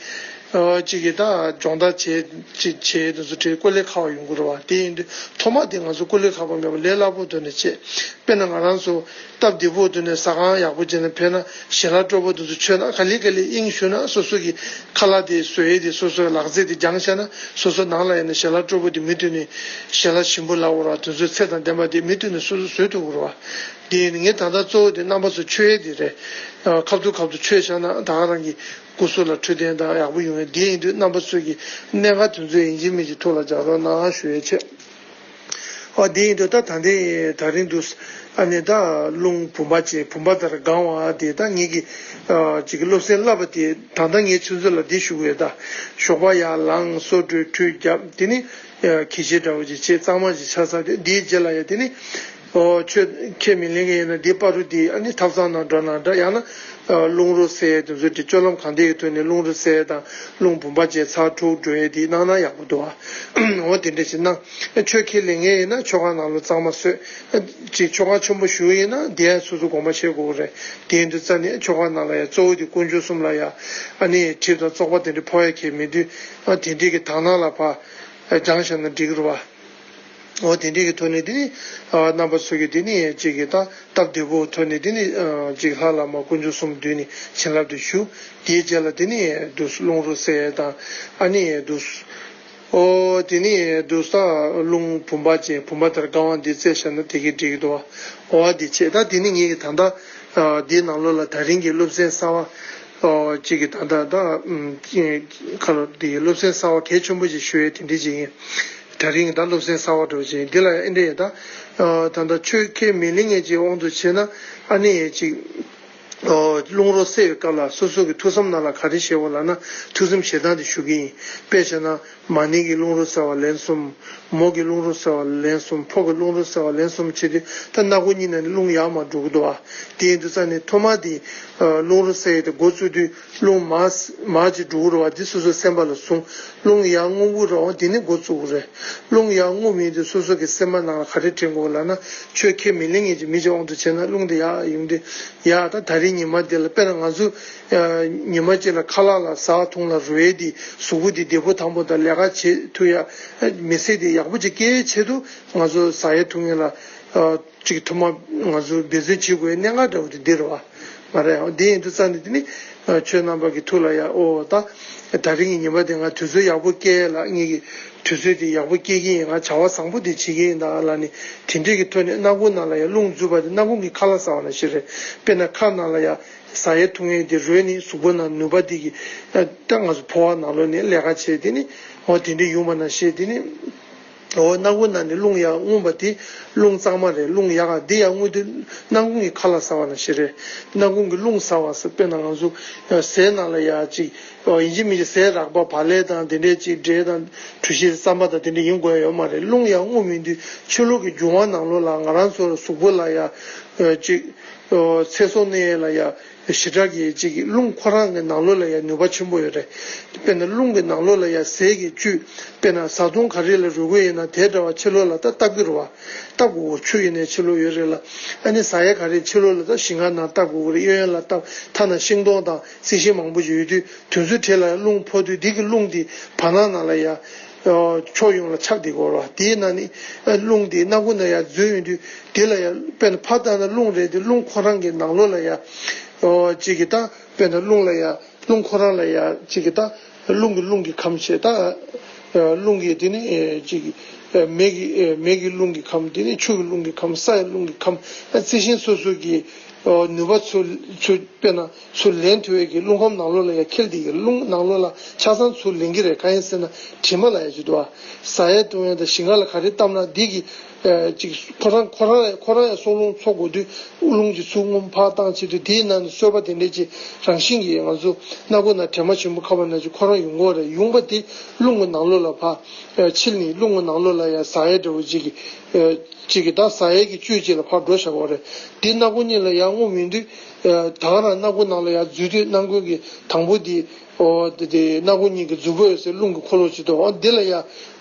ཨོ་གཅིག་གིས་ད་སྦྱོང་བརྡར་བྱེད་ཅིག་བྱེད་དུ་ཚོ་དེ་ཀུ་ལེ་ཁ་བ་ཡོང་གི་རེད་བ། དེ་ཡིན་དུས་ཐོག་མ་དེ་ང་ཚོ་ཀུ་ལེ་ཁ་བ་མེད་པ་ལས་སླ་པོ་དོན་ནས་བྱེད། དཔེར་ན་ང་རང་ཚོ་སྟབས་བདེ་པོ་དོན་ནས་ཟ་ཁང་ཡག་པོ་བྱས་ནས་ཕེབས་ན་ཞལ་ལག་སྤྲོ་པོ་དུ་ཚོ་མཆོད་ན་ག་ལེ་ག་ལེ་དབྱིངས་ཞུགས་ན་སོ་སོ་གི་ཁ་ལག་དེ་བཟོ་ཡས་དེ་སོ་སོའི་ལག་རྩལ་དེ་སྦྱངས་བཞག་ན་སོ་སོ་ནང་ལ་ཡིན་ན་ཞལ་ལག་སྤྲོ་པོ་དེ་མི་མཐུན་ནས་ཞལ་ལག་ཞིམ་པོ་ལབ་དགོས་རེད་བ། དུ་ཚོ་ཚེ་དང་ལྡན་པ་དེ་མི་མཐུན་ནས་སོ་སོ་བཟོས་ཐུབ་དགོས་རེད་བ། དེ་ཡིན་ངས་ད་ལྟ་གཙོ་བོ་དེ་རྣམ་པ་ཚོ་མཆོད་ཡས་དེ་རེད། ཁ་ཐུག་ཁ་ཐུག་མཆོད་བཞག་ན་ད་ག་རང་གི་སྐུ་གཟུགས་ལ་འཕྲོད་བསྟེན་དང་ཡག་པོ་ཡོང་ཡས་དེ་ཡིན་དུས་རྣམ་པ་ཚོས་ཀྱི་གནད་འགག་དེ་ཚོ་ཡིན་གཅིག་མིན་གཅིག་ཐུགས་ལ་འཇགས་རོགས་གནང་ཞུ་ཡས་བྱས། ཨ་དེ་ཡིན་དུས་ད་ད་ལྟའི་ད་རིང་དུ་ཨ་ནི་ད་རླུང་བུམ་པ་ཅན་བུམ་པ་ལྟར་གང་བ་དེ་ད་ངེད་ཀྱི་ཅིག་གི་སློབ་ཚན་བསླབ་པ་དེ་ད་ལྟ་ངས་ཁྱོད་ཚོ་ལ་འདི་ཞུ་གི་ཡོད། ད་ཞོགས་པ་ཡར་ལངས་སོ་བཀྲུས་ཁྲུས་བརྒྱབ་དེ་ནི་གད་ཕྱིས་འདྲ་བོ་ཅིག་བྱས་གཙང་མ་ཅིག་ཆགས་ཚར་དུས་དེའི་རྗེས་ལ་ཡ་དེ་ནི། ཨོ་ཁྱོད་ཁས་མི་ལེན་གི་ཡིན་ན་འདི་བར་དུ་འདི་ཨ་ནི་ཐབ་ཚང་ནང་འགྲོ་ན་འདྲ་ཡང་ན་རླུང་རོ་བསལ་ཡས་དེ་ཚོ་འདི་སྤྱོད་ལམ་གང་དེ་ཡི་ཐོག་ནས་རླུང་རོ་བསལ་ཡས་དང་རླུང་བུམ་པ་ཅན་ཚར་འཁྲུག་འགྲོ་ཡས་འདི་གནང་ན་ཡག་པོ་འདུག་ཨ། འོ་དེ་འདྲ་ཞིག་གནང་། ཁྱོད་ཁས་ལེན་གི་ཡིན་ན་ཆོ་ག་ནང་ལ་གཙང་མ་བཟོས། ཅིག་ཆོ་ག་ཆེན་པོ་ཞུ་ཡིན་ན་འདི་ཡང་སོ་སོ་དགོངས་པ་བཞེས་དགོས་རེད། དེ་ཡིན་དུས་རྩ་ནས་ཆོ་ག་ནང་ལ་ཡང་གཙོ་བོ་དེ་དཀོན་མཆོག་གསུམ་ལ་ཡང་ཨ་ནི་གྲིབ་དང་བཙོག་པ་དེ་འདྲ་ཕོག་ཡ་གལ་མེད་དུས་ཨ་དེ་འདྲའི་གི་དག་སྣང་ལ་ཕར་སྦྱངས་བཞག་ན་འགྲིག་གི་རེད་བ། འོ་དེ་འདྲའི་གི་ཐོག་ནས་དེ་ནི་ཨ་རྣམ་པ་ཚོ་གི་དེ་ནི་ཅིག་གི་ད་སྟབས་བདེ་པོ་ཐོག་ནས་དེ་ནི་ཨ་ཅིག་ལྷ་བླ་མ་དཀོན་མཆོག་གསུམ་འདུས་ནས་བྱིན་རླབས་དེ་ཞུ། དེའི་རྗེས་ལ་དེ་ནི་དུ་རླུང་རོ་བསལ་དང་ཨ་ནི་དུ་ཨོ་དེ་ནི་དུ་ས་རླུང་བུམ་པ་ཅན་བུམ་པ་ལྟར་གང་བ་འདི་བསལ་བཞག་ན་དེ་གི་འགྲིག་གི་འདུག་བ། འོ་དེ་བྱས་ད་དེ་ནི་ངེད་ཀྱི་ད་ལྟ་ཨ་འདིའི་ནང་ལོགས་ལ་ད་རིང་གི་སློབ་ཚན་གསར་བ་ཨོ་ཅིག་གི་ད་ལྟ་ད་ཁ་ལོ་དེ་སློབ་ཚན་གསར་བ་གལ་ཆེན་པོ་ཅིག་ཞུ་ཡས་དེ་འདྲ་ཅིག་ཡིན། ད་རིང་ད་སློབ་ཚན་གསར་བ་འགྲོ་བཞིན་འདི་ལ་ཡང་ཨེ་འདྲ་ཡིན་ད། ད་ལྟ་ཆོས་ཁས་མི་ལེན་མཁན་ཅིག་དབང་དུ་བྱས་ན་ཨ་ནི་ཅིག་རླུང་རོ་བསལ་བའི་སྐབས་ལ་སོ་སོ་གི་ཐུགས་བསམ་ནང་ལ་ག་རེ་བཞེས་དགོས་ལབ་ན་ཐུགས་བསམ་བཞེས་སྟངས་དེ་ཞུ་གི་ཡིན། དཔེ་བཞག་ན་མ་ཎི་གི་རླུང་རོ་བསལ་བ་ལན་གསུམ། མོ་གི་རླུང་རོ་བསལ་བ་ལན་གསུམ། ཕོ་གི་རླུང་རོ་བསལ་བ་ལན་གསུམ་བྱེད་དུས་ད་སྣ་སྒོ་གཉིས་ནང་ནས་རླུང་ཡར་མར་འགྲོ་གི་འདུག་བ། དེ་ཡིན་དུས་ཙང་ནས་ཐོག་མ་དེ་རླུང་རོ་བསལ་ཡས་དེ་འགོ་བཙུགས་དུས། རླུང་མར་མར་ཅིག་འགྲོ་གི་རེད་བ། འདི་སོ་སོའི་སེམས་པ་ལ་བཟུང་། རླུང་ཡར་རྔུབ་ཀྱི་རེད་བ། འདི་ནི་འགོ་བཙུགས་ཀྱི་རེད། རླུང་ཡར་རྔུབ་ཡིན་དུས་སོ་སོ་གི་སེམས་པ་ནང་ལ་ག་རེ་དྲན་དགོས་ལབ་ན། ཆོས་ཁས་མི་ལེན་མཁན་གྱི་མི་གཅིག་དབང་དུ་བྱས་ན་རླུང་འདི་ཡར་ཡོང་དུས་ཡར་ད་ད་རེས་ཉི་མ་འདི་ལ་དཔེར་ན་ང་ཚོ་ཉི་མ་གཅིག་ལ་ཁ་ལག་ལ་ཟ་འཐུང་ལ་རོལ་ཡས་འདི་གཟུགས་པོ་འདི་བདེ་པོ་ཐང་པོ་དང་ལས་ཀ་བྱེད་ཐུབ་ཡ་མི་ཚེ་འདི་ཡག་པོ་ཅིག་སྐྱེལ་ཆེད་དུ་ང་ཚོ་ཟ་ཡས་འཐུང་ཡས་ལ། ཅིག་ཐོག་མ་ང་ཚོ་འབད་བརྩོན་བྱེད་དགོས་གནད་འགག་འདྲ་བོ་དེ་འདི་རེད་བ། མ་རེད་ཨང་། དེ་ཡིན་དུས་ཙང་ནས་དེ་ནི་ ཁྱོད་རྣམ་པ་གི་ཐུགས་ལ་ཡ་ཨོ་ད། ད་རིང་གི་ཉིན་པ་དེ་ང་དུས་ཚོད་ཡག་པོ་སྐྱེལ་ལ་ངེད་ཀྱི་དུས་ཚོད་དེ་ཡག་པོ་སྐྱེལ་གྱི་ཡིན། ང་བྱ་བ་བཟང་པོ་དེ་བྱེད་ཀྱི་ཡིན་ད་ལ་ནི་དེ་འདྲས་ཀྱི་ཐོག་ནས་སྣ་ཁུང་ནང་ལ་ཡ་རླུང་འཛུལ་བ་དེ་སྣ་ཁུང་གི་ཁ་ལག་ཟ་བ་ནང་བཞིན་རེད། དཔེར་ན་ཁ་ནང་ལ་ཡ་ཟ་ཡས་འཐུང་ཡས་དེ་རོལ་ནི་གཟུགས་པོ་ནང་ནུས་པ་དེ་གི་ད་ང་ཚོ་ཕོ་བ་ནང་ལོགས་ནས་ལས་ཀ་བྱས་དེ་ནི་ཨོ་དེ་འདྲས་ཡོང་བ་ནང་བཞིན་དེ་ནི། འོ་སྣ་ཁུང་ནང་ནས་རླུང་ཡར་རྔུབ་པ་དེ་རླུང་གཙང་མ་རེད། རླུང་ཡག་ག་འདི་ཡར་རྔུབ་དུས་སྣ་ཁུང་གི་ཁ་ལག་ཟ་བ་ནང་བཞིན་རེད། སྣ་ཁུང་གི་རླུང་ཟ་བ་ཟེར་དཔེར་ན་ང་ཚོ་ཟས་ནང་ལ་ཡ་ཅིག་ཡིན་གཅིག་མིན་གཅིག་ཟས་རགས་པ་བག་ལེབ་དང་དེ་འདྲས་ཅིག་འབྲས་དང་གྲོ་ཞིབ་རྩམ་པ་དང་དེ་འདྲས་ཡིན་དགོས་ཡ་ཡོད་མ་རེད། རླུང་ཡར་རྔུབ་ཡོང་དུས་ཕྱི་ལོགས་ཀྱི་རྒྱུ་མ་ནང་ལོགས་ལ་ང་རང་ཚོ་གཟུགས་པོ་ལ་ཡ་ཅིག་ཚེ་སྲོག་གནས་ཡས་ལ་ཡ། ཞེ་དྲག་གི་ཅིག་རླུང་ཁོ་རང་གི་ནང་ལོགས་ལ་ཡང་ནུས་པ་ཆེན་པོ་ཡོད་རེད། དཔེར་ན་རླུང་གི་ནང་ལོགས་ལ་ཡང་ཟས་ཀྱི་བཅུད། དཔེར་ན་བཟའ་བཏུང་ག་རེ་ལ་རོལ་དགོས་ཡིན་ན་དེ་འདྲ་བ་ཕྱི་ལོགས་ལ་ད་བཏབ་ཀྱི་རེད་བ། བཏབ་དགོས་ཆུ་ཡིན་ནའི་ཕྱི་ལོགས་ཡོད་རེད་ལ། ཨ་ནི་ཟ་ཡས་ག་རེ་ཕྱི་ལོགས་ལ་ད་ཞིང་ཁ་ནང་བཏབ་དགོས་རེད། གཡས་གཡོན་ལ་བཏབ་ཐ་ན་ཤིང་སྡོང་དང་རྩི་ཤིང་མང་པོ་ཞིག་ཡོད་དུས་དེ་ཚོའི་གྲས་ལ་རླུང་ཕོག་དུས་འདི་གི་རླུང་འདི་བར་སྣང་ནང་ལ་ཡ། ཕྱོགས་ཡོངས་ལ་ཁྱབ་བསྡད་ཀྱི་ཡོད་རེད་བ། དེའི་ནང་ནས་རླུང་འདི་སྣ་ཁུང་ནང་ཡར་འཛུལ་ཡོང་དུས་དེ་ལ་ཡ་དཔེར་ན་ཕར་ལྟ་ན་རླུང་རེད་དེ་རླུང་ཁོ་རང་གི་ནང་ལོགས་ལ་ཡ་ཅིག་གི་ད་དཔེར་ན་རླུང་ལ་ཡ་རླུང་ཁོ་རང་ལ་ཡ་ཅིག་གི་ད་རླུང་གི་རླུང་གི་ཁམས་བྱས་ད་རླུང་གི་དེ་ནི་ཅིག་མེ་གི་མེ་གི་རླུང་གི་ཁམས། དེ་ནི་ཆུ་གི་རླུང་གི་ཁམས། ས་ཡི་རླུང་གི་ཁམས། རྩི་ཤིང་སོ་སོ་གི་ནུས་པ་ཚུར་ཚུར་དཔེར་ན་ཚུར་ལེན་ཐུབ་ཡས་ཀྱི་རླུང་ཁམས་ནང་ལོགས་ལ་ཡ་འཁྱེར་བསྡད་ཀྱི་རླུང་ནང་ལོགས་ལ་ཆ་ཚང་ཚུར་ལེན་གྱི་རེད། གང་ཡིན་ཟེར་ན་དྲི་མ་ལབ་ཡས་ཅིག་འདུག་བ། ཟ་ཡས་བཏུང་ཡས་དང་ཞིང་ཁ་ལ་ག་རེ་བཏབ་ན་འདི་གི་ཅིག་ཁོ་རང་ཁོ་རང་ཡ་ཁོ་རང་ཡ་སྲོག་རླུང་འཚོ་དགོས་དུས་རླུང་གི་ཚུར་རྔུབ་ཕར་བཏང་བྱེད་དུས་དེའི་ནང་ནས་གསོད་པ་དེ་འདྲས་ཀྱི་རང་བཞིན་གྱིས་ང་ཚོ་སྣ་ཁུང་ནང་དྲི་མ་ཆེན་པོ་ཁ་བ་ན་ཅིག་ཁོ་རང་ཡོང་གི་རེད། ཡོང་པ་དེ་རླུང་གི་ནང་ལོགས་ལ་ཕར་ཕྱིན་ནས་རླུང་གི་ནང་ལོགས་ལ་ཡ་ཟ་ཡས་འདྲ་བོ་ཅིག་གི་གཅིག་གིས་ད་ཟ་ཡས་ཀྱི་བཅུད་ཅིག་ལ་ཕར་འགྲོ་བཞག་པ་རེད། དེ་སྣ་ཁུང་གཉིས་ལ་ཡར་རྔུབ་ཡོང་དུས་ད་ག་རང་སྣ་ཁུང་ནང་ལ་ཡར་འཛུལ་དུས་སྣ་ཁུང་གི་དང་པོ་དེ་ཨོ་དེ་དེ་སྣ་ཁུང་གཉིས་ཀྱི་མཛུབ་བུ་ཟེར་རླུང་གི་འཁོར་ལོ་ཅིག་འདུག་ཨོ་དེ་ལ་ཡར་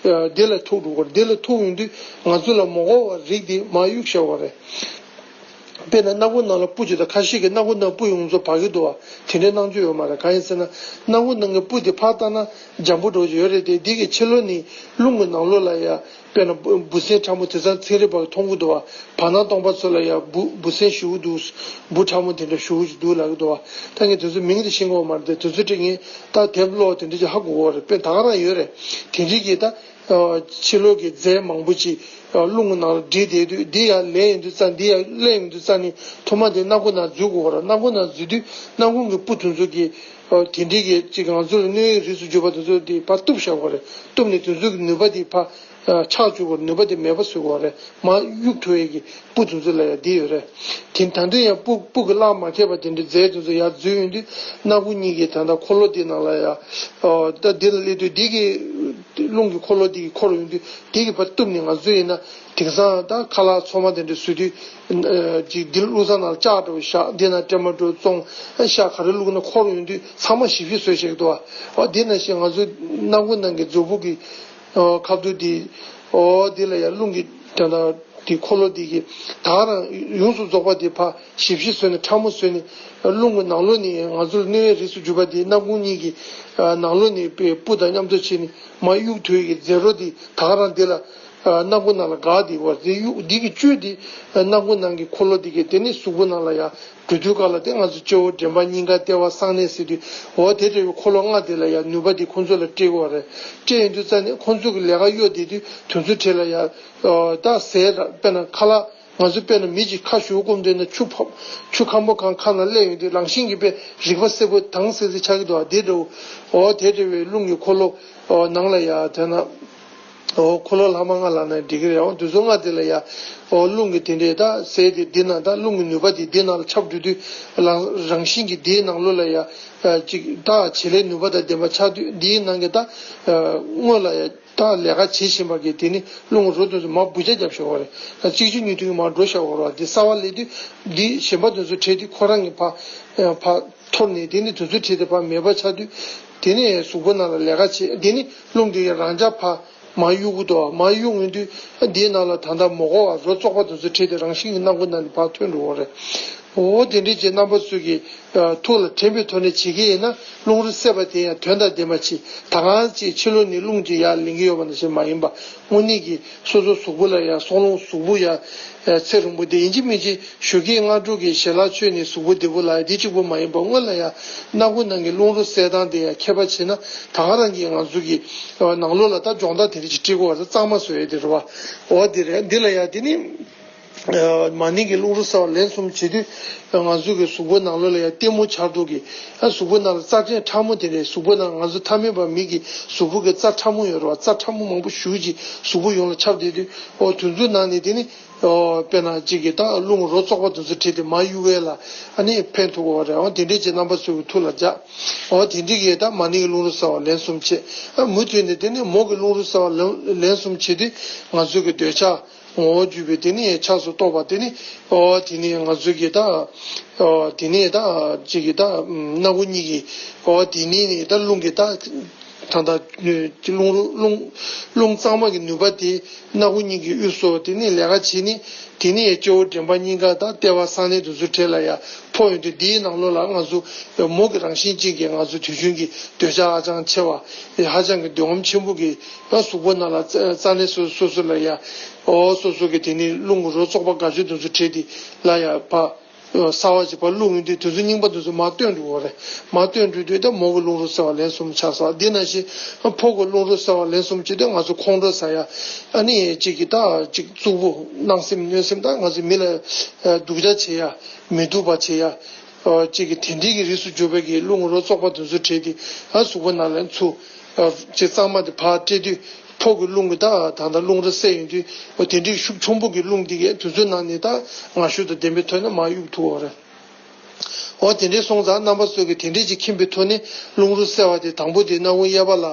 དེ་ལ་ཐུག་འགྲོ་གི་རེད། དེ་ལ་ཐུག་ཡོང་དུས་ང་ཚོ་ལ་མ་གོ་བ་རིགས་དེ་མར་གཡུག་བཞག་པ་རེད། དཔེར་ན་སྣ་ཁུང་ནང་ལ་སྤུ་ཅིག་དང་ཁ་ཤས་ཀྱིས་སྣ་ཁུང་ནང་སྤུ་ཡོངས་རྫོགས་འབག་གི་འདུག་བ། དེ་འདྲའི་སྣང་ཚུལ་ཡོད་མ་རེད། གང་ཡིན་ཟེར་ན་སྣ་ཁུང་ནང་གི་སྤུ་དེ་ཕར་བལྟས་ན་འཇམ་པོ་འདྲ་བོ་ཅིག་ཡོད་རེད་དེ། འདི་གི་ཕྱི་ལོགས་ནས་རླུང་གི་ནང་ལོགས་ལ་ཡ་དཔེར་ན་འབུ་འབུ་སྲིན་ཕྲ་མོ་དེ་ཚོ་ཚན་རིག་པ་གིས་མཐོང་གི་འདུག་བ། བར་སྣང་སྟོང་པ་ཚོ་ལ་ཡ་འབུ་འབུ་སྲིན་ཞེ་པོ་འདུག་འབུ་ཕྲ་མོ་དེ་འདྲ་ཞེ་པོ་ཅིག་འདུག་ལབ་ཀྱི་འདུག་བ། ད་ངས་དེ་ཚོ་མིང་དེ་ཤེས་ཀྱི་ཡོད་མ་རེད་དེ། དེ་ཚོ་དེ་ངས་ད་དེབ་ཀློག་དེ་འདྲ་ཅིག་ཧ་གོ་གི་ཡོད་རེད། དཔེ་ད་ག་རང་ཡོད་རེད། དེ་འདྲའི་གི་ད། ཕྱི་ལོགས་ཀྱི་རྫས་མང་པོ་ཅིག་རླུང་གི་ནང་ལ་སྒྲིལ་བསྡད་དུས་འདི་ཡར་ལེན་ཡོང་དུས་ཙང་འདི་ཡར་ལེན་ཡོང་དུས་ཙང་ནི་ཐོག་མ་དེ་སྣ་ཁུང་ནང་འཛུལ་དགོས་པ་རེད། སྣ་ཁུང་ནང་འཛུལ་དུས་སྣ་ཁུང་གི་སྤུ་དེ་ཚོ་གི་དེ་འདྲའི་གི་ཅིག་ང་ཚོ་ལ་གནོད་ཡས་རིགས་སུ་གྱུར་པ་དེ་ཚོ་དེ་ཕར་གཏུབ་བཞག་པ་རེད། གཏུབ་ནས་དེ་ཚོ་གི་ནུས་པ་དེ་ཕར་ཆག་བཅུག་པ་རེད། ནུས་པ་དེ་མེད་པ་བཟོ་དགོས་པ་རེད། མར་གཡུག་ཐུབ་ཡས་ཀྱི་སྤུ་དེ་ཚོ་ལ་ཡང་འདི་ཡོད་རེད། དེ་ད་དུང་ཡང་སྤུ་སྤུ་གི་བརླག་མ་ཐེབས་པ་དེ་འདྲའི་རྫས་དེ་ཚོ་ཡར་འཛུལ་ཡོང་དུས་སྣ་ཁུང་གཉིས་ཀྱི་ད་ལྟ་འཁོར་ལོ་དེ་ནང་ལ་ཡང་ད་འདི་ལ་སླེབས་དུས་འདི་གི་རླུང་གི་འཁོར་ལོ་དེ་གི་འཁོར་ཡོང་དུས་དེ་གི་ཕར་གཏུབ་ནས་ང་ཚོ་ཡིན་ན་དེང་སང་ད་ཁ་ལག་ཚོད་མ་དེ་འདྲ་བཟོ་དུས་ཅིག་འདི་བླུགས་ས་ནང་ལ་ལྕགས་འདྲ་བོ་བཞག་འདི་ན་ཀྲེ་མ་འདྲ་བཙོང་ཤ་ག་རེ་བླུགས་ན་འཁོར་ཡོང་དུས་ཚང་མ་ཞིབ་ཞིབ་བཟོས་བཞག་གི་འདུག་བ། འོ་དེ་ནང་བཞིན་ང་ཚོ་སྣ་ཁུང་ནང་གི་མཛུབ་བུ་གི་ཨོ་ཁ་བསྡུ་དེ་ཨོ་དེ་ལ་ཡང་རླུང་གི་དོན་དག་དེ་འཁོར་ལོ་དེ་གི་ད་ག་རང་ཡོངས་སུ་རྫོགས་པ་དེ་ཕར་ཞིབ་ཞིབ་བཟོས་ནས་ཕྲ་མོ་བཟོས་ནས་རླུང་གི་ནང་ལོགས་ནས་ང་ཚོར་གནོད་ཡས་རིགས་སུ་གྱུར་པ་དེ་སྣ་ཁུང་གཉིས་ཀྱི་ནང་ལོགས་ནས་པའི་སྤུ་དང་མཉམ་དུ་བྱས་ནས་མར་གཡུག་ཐུབ་ཡས་ཀྱི་རྫས་རོ་དེ་ད་ག་རང་དེ་ལ་སྣ་ཁུང་ནང་ལ་འགག་དེ་བར་དེ་གཡུག་འདི་གི་བཅུད་དེ་སྣ་ཁུང་ནང་གི་འཁོར་ལོ་དེ་གི་དེ་ནས་གཟུགས་པོ་ནང་ལ་ཡང་འགྲོ་དུས་སྐབས་ལ་དེ་ང་ཚོ་སྤྱི་བོ་མགྲིན་པ་སྙིང་ག་ལྟེ་བ་གསང་གནས་ཟེར་དུས་འོ་དེ་འདྲ་བའི་འཁོར་ལོ་ལྔ་དེ་ལ་ཡང་ནུས་པ་དེ་ཁོང་ཚོ་ལ་སྤྲད་དགོས་རེད། སྤྲད་ཡོང་དུས་ཙང་ནས་ཁོང་ཚོ་གི་ལས་ཀ་གཡོ་བསྡད་དུས་དེ་ཚོའི་གྲས་ལ་ཡང་ད་ཟས་ར་དཔེར་ན་ཁ་ལག་ང་ཚོ་དཔེར་ན་མི་གཅིག་ཁ་ཞུ་སྐོམ་བསྡད་ན་ཆུ་ཕོ་ཆུ་ཁམ་པོ་གང་ཁ་ནང་སླེབས་ཡོང་དུས་རང་བཞིན་གྱིས་དཔེ་རིག་པ་གསལ་པོ་དྭངས་གསལ་གསལ་ཆགས་ཀྱི་འདུག་བ། དེ་འདྲ་བོ་འོ་དེ་འདྲ་བའི་རླུང་གི་འཁོར་ལོ་ནང་ལ་ཡང་དེ་ན། འོ་འཁོར་ལོ་ལྷག་མ་ལྔ་ལབ་ན་འགྲིག་གི་རེད། འོ་དེ་ཚོ་ལྔ་དེ་ལ་ཡ་འོ་རླུང་གི་དེ་འདྲའི་ད་ཟས་དེ་འདི་ནང་ད་རླུང་གི་ནུས་པ་དེ་འདི་ནང་ལ་ཁྱབ་འགྲོ་དུས་རང་རང་བཞིན་གྱིས་འདིའི་ནང་ལོགས་ལ་ཡ་ཅིག་ད་བྱེད་ལས་ནུས་པ་དང་ལྡན་པ་ཆགས་དུས་འདིའི་ནང་གི་ད་སྔོན་ལ་ཡ་ད་ལས་ཀ་བྱེད་བཞིན་པ་གི་དེ་ནི་རླུང་རོ་དེ་ཚོ་མར་འབུད་རྒྱག་རྒྱབ་ཤོག་པ་རེད། གཅིག་གཅིག་ཉིས་ཐུན་གྱི་མར་འགྲོ་ཤོག་པ་རེད། འདི་གསར་བ་སླེབས་དུས་འདི་གཞན་པ་དེ་ཚོ་བྲལ་དུས་ཁོ་རང་གི་ཕ་ཕ་འཐོར་ནས་དེ་ནི་དེ་ཚོ་བྲལ་ཏེ་ཕ་མེད་པ་ཆགས་དུས་དེ་ནི་གཟུགས་པོ་ནང་ལ་ལས་ཀ་བྱེད་དེ་ནི་རླུང་དེ་ཡ་རང་འཇགས་ཕ། མར་གཡུག་གི་འདུག་མར་གཡུག་ཡོང་དུས་འདིའི་ནང་ལ་ད་ལྟ་མ་གོ་བ་རོ་བཙོག་པ་དེ་ཚོ་བྲིས་ཏེ་རང་བཞིན་གྱིས་སྣ་ཁུང་ནང་ནས་ཕར་ཐོན་འགྲོ་གི་རེད། འོ་དེ་འདྲའི་ཅིག་རྣམ་པ་ཚོ་གི་ཨ་ཐུགས་ལ་དྲན་པའི་ཐོག་ནས་བྱེད་ཀྱི་ཡིན་ན། རླུང་རོ་བསལ་བ་དེ་ཡང་དོན་དང་ལྡན་པ་ཅིག་ད་གང་ཅིག་ཕྱི་ལོགས་ནས་རླུང་ཅིག་ཡར་ལེན་གྱི་ཡོད་པ་ནང་བཞིན་མ་ཡིན་པ། དངོས་གནས་ཀྱི་སོ་སོ་གཟུགས་པོ་ལ་ཡང་སྲོག་རླུང་གཟུགས་པོ་ཡང་ཚེ་རིང་པོ་དེ་ཡིན་གཅིག་མིན་གཅིག་ཞོགས་ཀས་སྔ་དྲོ་གི་ཞལ་ལག་མཆོད་ནས་གཟུགས་པོ་བདེ་པོ་ལ་ཡང་དེ་གཅིག་པུ་མ་ཡིན་པ། སྔོན་ལ་ཡང་སྣ་ཁུག་ནང་གི་རླུང་རོ་བསལ་སྟངས་དེ་ཡང་མཁས་པ་བྱས་ན། ད་ག་རང་གིས་ང་ཚོ་གི་ནང་ལོགས་ལ་ད་སྦྱོང་བརྡར་དེ་འདྲ་ཅིག་སྤྲད་དགོས་པ་རེད། གཙང་མ་བཟོ་ཡས་དེ་རེད་བ། འོ་དེ་རེད། འདི་ལ་ཡང་དེ་ནི། མ་ཎི་གི་རླུང་རོ་བསལ་བ་ལན་གསུམ་བྱེད་དུས། ང་ཚོ་གི་གཟུགས་པོ་ནང་ལོགས་ལ་ཡང་ལྟད་མོ་འཆར་དུས་ཀྱི། ཨ་གཟུགས་པོ་ནང་ལ་རྩ་ཕྲན་ཕྲ་མོ་དེ་འདྲའི་གཟུགས་པོ་ནང་ང་ཚོ་ཐ་མལ་པ་མི་གི་གཟུགས་པོ་གི་རྩ་ཕྲ་མོ་ཡོད་རེད་བ། རྩ་ཕྲ་མོ་མང་པོ་ཞེ་ཅིག་གཟུགས་པོ་ཡོངས་ལ་ཁྱབ་བསྡད་དུས། འོ་དེ་ཚོའི་ནང་ནས་དེ་ནི། འོ་དཔེར་ན་གཅིག་གི་ད་རླུང་རོ་བཙོག་པ་དེ་ཚོ་བྲིས་ཏེ་མར་གཡུག་ཡས་ལ་ཨ་ནི་ཕན་ཐོགས་ཀྱི་ཡོད་རེད། འོ་དེ་འདྲའི་ཅིག་རྣམ་པ་ཚོ་གི་ཐུགས་ལ་འཇགས། འོ་དེ་འདྲའི་གི་ད་མ་ཎི་གི་རླུང་རོ་བསལ་བ་ལན་གསུམ་བྱེད། ཨ་མུ་མཐུད་ནས་དེ་ནི་མོག་གི་རླུང་རོ་བསལ་བ་ལན་ལན་གསུམ་བྱེད་དུས་ང་ཚོ་གི་འདོད་ཆགས། ངོ་བོ་འཇུག་པའི་དེ་ནི་ཆགས་སུ་རྟོག་པ་དེ་ནི། ཨོ་དེ་ནི་ང་ཚོ་གི་ད། ཨོ་དེ་ནི་ད་གཅིག་གི་ད་སྣ་ཁུག་གཉིས་ཀྱི། ཨོ་དེ་ནི་ནི་ད་རླུང་གི་ད། ད་ད་རླུང་རླུང་རླུང་གཙང་མ་གི་ནུས་པ་དེ་སྣ་ཁུག་གཉིས་ཀྱི་དབུས་སུ་དེ་ནི་ལས་ཀ་བྱེད་ནི། དེ་ནི་སྤྱི་བོ་མགྲིན་པ་སྙིང་ག་དང་ལྟེ་བ་གསང་གནས་དེ་ཚོ་གྲས་ལ་ཡང་ཕོག་ཡོང་དུས། དེའི་ནང་ལོགས་ལ་ང་ཚོ་མོག་གི་རང་བཞིན་ཅན་གྱི་ང་ཚོ་དུས་རྒྱུན་གྱི་འདོད་ཆགས་ཧ་ཅང་ཆེ་བ། ཧ་ཅང་གི་འདོད་རྔམ་ཆེན་པོ་གི། ང་གཟུགས་པོ་ནང་ལ་རྩ་རྩ་ནས་སོ་སོ་སོ་ལ་ཡ། ཨོ་སོ་སོ་གི་དེ་ནི་རླུང་གི་རོ་བཙོག་པ་དགའ་སྤྱོད་དེ་ཚོ་བྲལ་ཏེ་ལ་ཡ་ཕ། གསར་བ་ཞིག་ཕར་བླུགས་ཡོང་དུས་དེ་ཚོ་རྙིང་པ་དེ་ཚོ་མར་བཏོན་འགྲོ་གི་རེད། མར་བཏོན་འགྲོ་དུས་ད་མོག་གི་རླུང་རོ་བསལ་བ་ལན་གསུམ་ཆགས་སོང་། འདི་ནང་བཞིན་ཕོག་གི་རླུང་རོ་བསལ་བ་ལན་གསུམ་བྱེད་དུས་ང་ཚོ་ཁོང་ཁྲོ་ཟ་ཡ། ཨ་ནི་གཅིག་གི་ད་གཅིག་རྩུབ་པོ་སྣང་སེམས་གནོད་སེམས་ད་ང་ཚོ་མི་ལ་སྡུག་ཅག་བྱེད་ཡ། མི་སྡུག་པ་བྱེད་ཡ། ཨོ་གཅིག་གི་དེ་འདྲའི་གི་རིགས་སུ་གྱུར་པའི་གི་རླུང་རོ་བཙོག་པ་དེ་ཚོ་བྲལ་ཏེ། ཨ་གཟུགས་པོ་ནང་ལ་ཚུར། ཨོ་གཅིག་གཙང་མ་དེ་ཕར་སྤྲད་དུས། ཕོག་གི་རླུང་གི་ད་ད་ལྟ་རླུང་རོ་བསལ་ཡོང་དུས། ཨོ་དེ་འདྲའི་ཤུགས་ཆེན་པོ་གི་རླུང་དེ་གས་དེ་ཚོའི་ནང་ནས་ད་ངར་ཤུགས་དང་ལྡན་པའི་ཐོག་ནས་མར་གཡུག་ཐུབ་ཡོད་རེད། ཨོ་དེ་འདྲའི་སོང་ཙང་རྣམ་པ་ཚོ་གིས་དེ་འདྲའི་ཅིག་མཁྱེན་པའི་ཐོག་ནས་རླུང་རོ་བསལ་བ་དེ་དང་པོ་དེ་སྣ་བུག་གཡས་པ་ལ།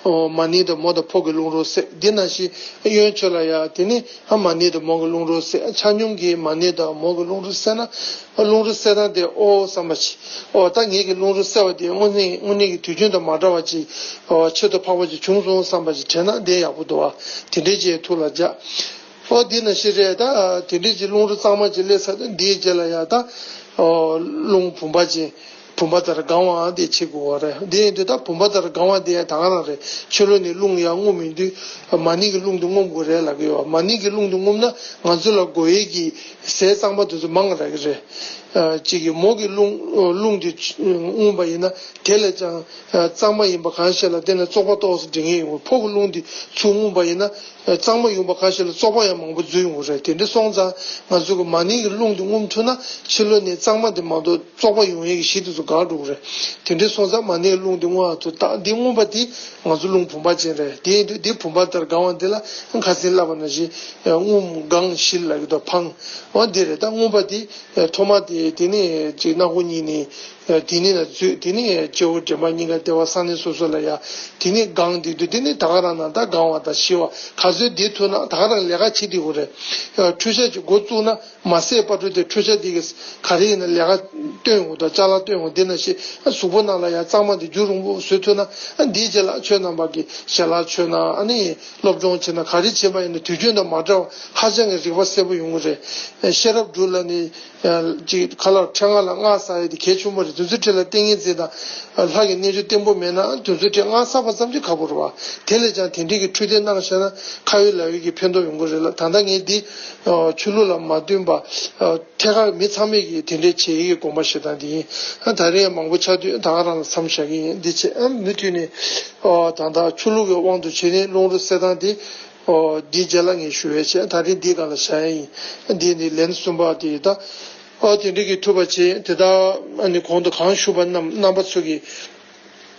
ཨོ་མ་ཎི་དང་མོག་དང་ཕོག་གི་རླུང་རོ་བསལ། འདི་ནང་བཞིན་གཡོན་ཕྱོགས་ལ་ཡ་དེ་ནི་ཨ་མ་ཎི་དང་མོག་གི་རླུང་རོ་བསལ། ཆ་སྙོམས་ཀྱིས་མ་ཎི་དང་མོག་གི་རླུང་རོ་བསལ་ན། རླུང་རོ་བསལ་སྟངས་དེ་ཨོ་བསམ་པ་ཞིག་ཨོ་ད་ངེད་ཀྱི་རླུང་རོ་བསལ་བ་དེ་དངོས་གནས་དངོས་གནས་ཀྱི་དུས་རྒྱུན་དང་མ་འདྲ་བ་ཅིག་ཨོ་ཆེད་དུ་འཕགས་པ་ཅིག་བྱུང་སོང་བསམ་པ་ཞིག་དྲན་ན་དེ་ཡག་པོ་འདུག་བ། དེ་འདྲའི་ཅིག་ཐུགས་ལ་འཇགས། ཨོ་དེ་ནང་བཞིན་རེད། ད་དེ་འདྲའི་ཅིག་རླུང་རོ་གཙང་མ་ཅིག་སླེབས་ཚར་དུས་འདིའི་རྗེས་ལ་ཡ་ད་ཨོ་རླུང་བུམ་པ་ཅན། བུམ་པ་ལྟར་གང་བའང་དེ་བྱེད་དགོས་པ་རེད། དེ་ཡིན་དུས་ད་བུམ་པ་ལྟར་གང་བ་དེ་ཡང་ད་ག་རང་རེད། ཕྱི་ལོགས་ནས་རླུང་ཡར་རྔུབ་ཡོང་དུས་མ་ཎི་གི་རླུང་དེ་རྔུབ་དགོས་རེད་ལབ་ཀྱི་ཡོད། མ་ཎི་གི་རླུང་དེ་རྔུབ་ན་ང་ཚོ་ལ་དགོས་ཡས་ཀྱི་ཟས་གཙང་མ་དེ་ཚོ་མང་རག་གི་རེད། ཨ་གཅིག་གི་མོག་གི་རླུང་རླུང་དེ་རྔུབ་པ་ཡིན་ན་དེ་ལས་ཀྱང་གཙང་མ་ཡིན་པ་གང་ཞིག་ལ་བརྟེན་ནས་བཙོག་པ་ཏོག་ཙམ་འདྲེན་གྱི་ཡོད། ཕོག་གི་རླུང་དེ་ཚུར་རྔུབ་པ་ཡིན་ན། གཙང་མ་ཡོང་པ་ཁ་ཤས་ལ་བཙོག་པ་ཡང་མང་པོ་འཛུལ་ཡོང་གི་རེད། དེ་འདྲ་སོང་ཙང་ང་ཚོ་གི་མ་ཎི་གི་རླུང་དེ་རྔུབ་ཐུབ་ན་ཕྱི་ལོགས་ནས་གཙང་མ་དེ་མ་གཏོགས་བཙོག་པ་ཡོང་ཡས་ཀྱི་གཞི་དེ་ཚོ་འགག་འགྲོ་གི་རེད། དེ་འདྲ་སོང་ཙང་མ་ཎི་གི་རླུང་དེ་རྔུབ་ཨ་ཐུབ་ད་འདི་རྔུབ་པ་དེ་ང་ཚོ་རླུང་བུམ་པ་ཅན་རེད། དེ་ཡིན་དུས་འདི་བུམ་པ་ལྟར་གང་བ་འདི་ལ་ཁ་སང་བསླབ་པ་ནང་བཞིན་རྔུབ་གང་བཞི་ལ་གི་དོ་འཕང་འོ་འདི་རེད། ད་རྔུབ་པ་དེ་ཐོག་མ་དེ་དེ་ནས་ཅིག་སྣ་ཁུག་གཉིས་ནས། དེ་ནས་ན་འཛུལ། དེ་ནས་སྤྱི་བོ་མགྲིན་པ་སྙིང་ག་ལྟེ་བ་གསང་གནས་སོ་སོ་ལ་ཡ། དེ་ནས་སྒང་དེ་དུས་དེ་ནས་ད་ག་རང་ན་ད་སྒང་བ་དང་ཞི་བ་ག་ཚོད་བསྡད་ཐུབ་ན་ད་ག་རང་ལས་ཀ་བྱེད་བསྡད་དགོས་རེད། འཕྲུལ་ཆས་ཀྱི་འགོ་བཙུགས་ན་མ་ཟད་བར་དུ་དེ་འཕྲུལ་ཆས་དེ་གི་ག་རེ་ཡིན་ན་ལས་ཀ་སྟོན་འོང་དང་ཅ་ལག་སྟོན་འོང་། དེ་ནང་བཞིན་གཟུགས་པོ་ནང་ལ་ཡ་གཙང་མ་དེ་རྒྱུན་རིང་པོ་བཟོ་ཐུབ་ན་འདིའི་རྗེས་ལ་ཁྱོད་རྣམ་པ་གི་ཞལ་ལག་མཆོད་ན་ཨ་ནི། སློབ་སྦྱོང་བྱེད་ན་ག་རེ་བྱེད་པ་ཡིན་ན་དུས་རྒྱུན་དང་མ་འདྲ་བ་ཧ་ཅང་གི་རིག་པ་གསལ་པོ་ཡོང་གི་རེད། ཤེས་རབ་འབྲུག་ལ་ནི་ཅིག་ཁ་ལག་ཕྲེང་བ་ལ་སྔགས་བསགས་ཡས་དེ་གལ་ཆེན་པོ་རེད། དེ་ཚོའི་གྲས་ལ་ཏིང་ངེ་འཛིན་དང་ལྷ་གི་རྣལ་འབྱོར་བརྟན་པོ་མེད་ན་དེ་ཚོའི་གྲས་སྔགས་བསགས་པ་ཙམ་གྱིས་ཁག་པོ་རེད་བ། དེ་ལས་ཀྱང་དེ་འདྲའི་གི་འཕྲོད་བསྟེན་གནང་བཞག་ན་ཁ་ཡོད་ལག་ཡོད་ཀྱི་ཕན་ཐོགས་ཡོང་གི་རེད་ལ། ད་ལྟ་ངས་འདི་ཆོས་ལུགས་ལ་མ་བསྟུན་པ། ཐད་ཀར་མི་ཚང་མས་ཀྱིས་དེ་འདྲའི་བྱེད་ཡས་ཀྱི་དགོངས་པ་བཞེས་སྟངས་དེ་ཡིན། ད་རེས་ཡང་མང་པོ་ཆགས་དུས་ད་ག་རང་ལ་མཚམས་བཞག་གི་ཡིན། འདི་བྱས་ཨ་མུ་མཐུད་ནས་ཨོ་ད་ལྟ་ཆོས་ལུགས་ཀྱི་དབང་དུ་བྱས་ནས་རླུང་རོ་བསལ་སྟངས་དེ་ཨོ་འདིའི་རྗེས་ལ་ངས་ཞུ་བའི་ཆེད་ད་རེས་འདིའི་སྒང་ལ་བཞག་ཡ་ཡིན། འདི་ནི་ལན་གསུམ་པ་དེ་ད་ཨོ་དེ་འདྲ་གི་ཐུབ་པ་བྱས། དེ་དག་ཨ་ནི་གོང་དུ་གང་ཞུས་པ་རྣམས་རྣམ་པ་ཚོ་གིས།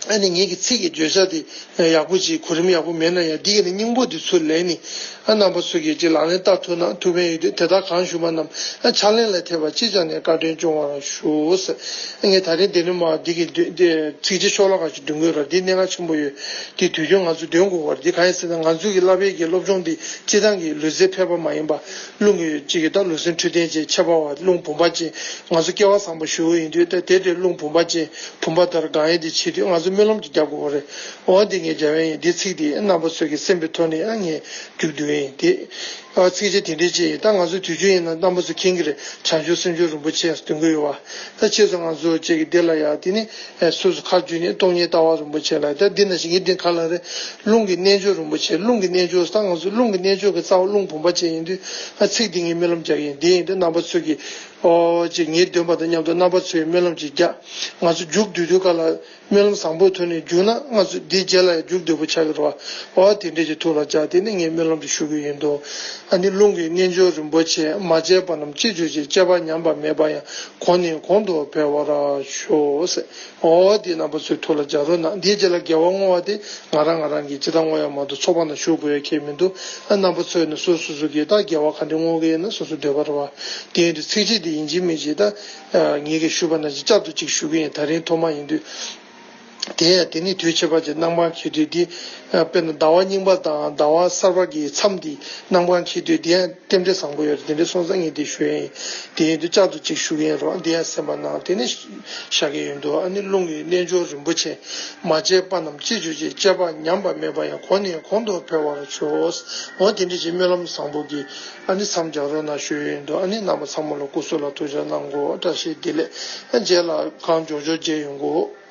ཨ་ནི་ངེད་ཀྱི་ཚིག་གི་བརྗོད་བྱ་དེ་ཡག་པོ་ཅིག་གོ་རིམ་ཡག་པོ་མེད་ན་ཡང་འདི་ག་ནས་སྙིང་པོ་འདི་ཚུར་ལེན་ནས་ཨ་རྣམ་པ་ཚོ་གིས་ཅིག་ལག་ལེན་བསྟར་ཐུབ་ན་ཐུགས་ཕན་ཡོད་དུས། དེ་དག་གང་ཞུ་བ་རྣམས་ཨ་ཕྱག་ལེན་ལ་ཐེབས་པ་ཅི་བྱ་ནས་བཀའ་དྲིན་སྐྱོང་བར་ཞུ་ཟེར། ཨ་ངས་ད་རིང་འདི་ནས་མར་འདི་གི་འདི་འདི་ཚིགས་བཅད་ཤོ་ལོ་ཀ་ཞིག་འདོན་དགོས་ར། འདི་གནད་འགག་ཆེན་པོ་ཡོད། འདི་དུས་རྒྱུན་ང་ཚོ་འདོན་དགོས་པ་རེད། འདི་གང་ཡིན་ཟེར་ན་ང་ཚོ་གི་བསླབ་པའི་གི་སློབ་སྦྱོང་འདི་སྤྱིར་བཏང་གི་ལུས་རྩལ་ཕལ་པ་མ་ཡིན་པ། རླུང་གི་གཅིག་གི་ད་ལུས་སེམས་འཕྲོད་བསྟེན་བྱེད་ཁྱད་པར་བ་རླུང་བུམ་པ་ཅན་ང་ཚོ་སྐལ་བ་བཟང་པོ་ཞུ་གི་ཡིན་དུས། ད་དེ་འདྲའི་རླུང་བུམ་པ་ཅན་བུམ་པ་ལྟར་གང་ཡིན་དེ་བྱེད་དུས་ང་ཚོ་སྨོན་ལམ་ཅིག་རྒྱག་དགོས་པ་རེད། འོ་འདི་ངས་རྒྱབ་ཡ་ཡིན། འདི་ཚིག་འདི་རྣམ་པ་ཚོ་གི་གསན་པའི་ཐོག་ནས་ཨ་ངས་མཇུག་བསྡུ་ཡ་ཡིན། དེ་ ཨ་ཚིགས་བཅད་དེ་འདྲའི་ཅིག་ཡིན། ད་ང་ཚོ་དུས་རྒྱུན་ཡིན་ན་རྣམ་པ་ཚོ་མཁྱེན་གྱི་རེད། བྱང་ཆུབ་སེམས་མཆོག་རིན་པོ་ཆེ་ཟེར་འདོན་གྱི་ཡོད་བ། ད་ཕྱིས་སུ་ང་ཚོ་ཅིག་གི་འདི་ལ་ཡ་དེ་ནི་ཨེ་སོ་སོ་ཁ་བརྗོད་ནས་སྟོང་ཉིད་ལྟ་བ་རིན་པོ་ཆེ་ལ། ད་འདི་ནང་བཞིན་ངས་འདི་ག་ལ་རེད། རླུང་གི་རྣལ་འབྱོར་རིན་པོ་ཆེ། རླུང་གི་རྣལ་འབྱོར་ད་ང་ཚོ་རླུང་གི་རྣལ་འབྱོར་གྱི་རྩ་བ་རླུང་བུམ་པ་ཅན་ཡིན་དུས། ཨ་ཚིག་འདི་ངས་སྨོན་ལམ་རྒྱག་གི་ཡིན། འདི་ཡིན་དུས་རྣམ་པ་ཚོས་ཀྱིས་ཨོ་ཅིག་ངས་འདོན་པ་དང་མཉམ་དུ་རྣམ་པ་ཚོས་སྨོན་ལམ་ཅིག་རྒྱག་ང་ཚོ་མཇུག་བསྡུ་དུས་ག་ལ། སྨོན་ལམ་བཟང་པོའི་ཐོག་ནས་བརྒྱུགས་ན་ང་ཚོ་འདིའི་རྗེས་ལ་ཡང་མཇུག་བསྡུ་པོ་ཆགས་ཀྱི་རེད་བ། འོ་དེ་འདྲས་ཀྱི་ཐུགས་ལ་འཇགས། དེ་ནི་ངས་སྨོན་ལམ་དེ་ཞུ་གི་ཡིན་འདུག་ཨ་ནི་རླུང་གི་རྣལ་འབྱོར་རིན་པོ་ཆེ། མ་སྐྱེས་པ་རྣམས་སྐྱེ་གྱུར་ཅིག་སྐྱེས་པ་ཉམས་པ་མེད་པ་ཡང་། གོང་ནས་གོང་དུ་འཕེལ་བར་ཤོག་འོ་དེ་རྣམ་པ་ཚོའི་ཐུགས་ལ་འཇགས་རོགས་གནང་། དེའི་རྗེས་ལ་དགེ་བ་བསྔོ་བ་དེ་ང་རང་ང་རང་གིས་ཇི་ལྟར་བསྔོ་ཡ་མ་གཏོགས་ཚོགས་པ་ནང་ཞུགས་དགོས་ཡ་གང་ཡང་མི་འདུག་ཨ་རྣམ་པ་ཚོས་ནི་སོ་སོ་སོ་གིས་ད་དགེ་བ་ག་འདྲས་བསྔོ་གི་ཡིན་ན་སོ་སོ་འདོད་པ་རེད་བ། དེ་ཡིན་དུས་ཚིགས་བཅད་དེ་ཡིན་གཅིག་མིན་གཅིག་ད་ངེད་ཀྱིས་ཞུས་པ་ནང་བཞིན་བསྐྱར་དུ་ཅིག་ཞུ་གི་ཡིན། ད་རིང་ཐོག་མ་ཡིན་དུས། དེ་ཡང་དེ་ནི་དུས་ཕྱེད་པ་ཅིག་གནམ་གང་འཁེལ་དུས་འདི། དཔེར་ན་ཟླ་བ་རྙིང་པ་དང་ཟླ་བ་གསར་པ་གི་མཚམས་འདི་གནམ་གང་འཁེལ་དུས་འདི་ཡང་རྟེན་འབྲེལ་བཟང་པོ་ཡོད་རེད། དེ་འདྲའི་སོང་ཙང་ངས་འདི་ཞུ་ཡ་ཡིན། དེ་ཡིན་དུས་བསྐྱར་དུ་ཅིག་ཞུ་གི་ཡིན་རོགས། འདི་ཡང་སེམས་པ་ནང་དེ་ནི་བཞག་གི་ཡོད་འདུག་ཨ་ནི་རླུང་གི་རྣལ་འབྱོར་རིན་པོ་ཆེ། མ་སྐྱེས་པ་རྣམས་སྐྱེ་གྱུར་ཅིག་སྐྱེས་པ་ཉམས་པ་མེད་པ་ཡང་། གོང་ནས་གོང་དུ་འཕེལ་བར་ཤོག་འོ་དེ་འདྲ་ཅིག་སྨོན་ལམ་བཟང་པོ་གི་ཨ་ནི་མཚམས་སྦྱར་རོགས་གནང་ཞུ་ཡི་ཡོད་འདུག་ཨ་ནི་རྣམ་པ་ཚང་མ་ལ་སྐུ་གཟུགས་ལ་ཐུགས་ཅག་གནང་གོ་བཀྲ་ཤིས་བདེ་ལེགས། རྗེས་ལ་གང་མགྱོགས་མགྱོགས་མཇལ་ཡོང་གོ།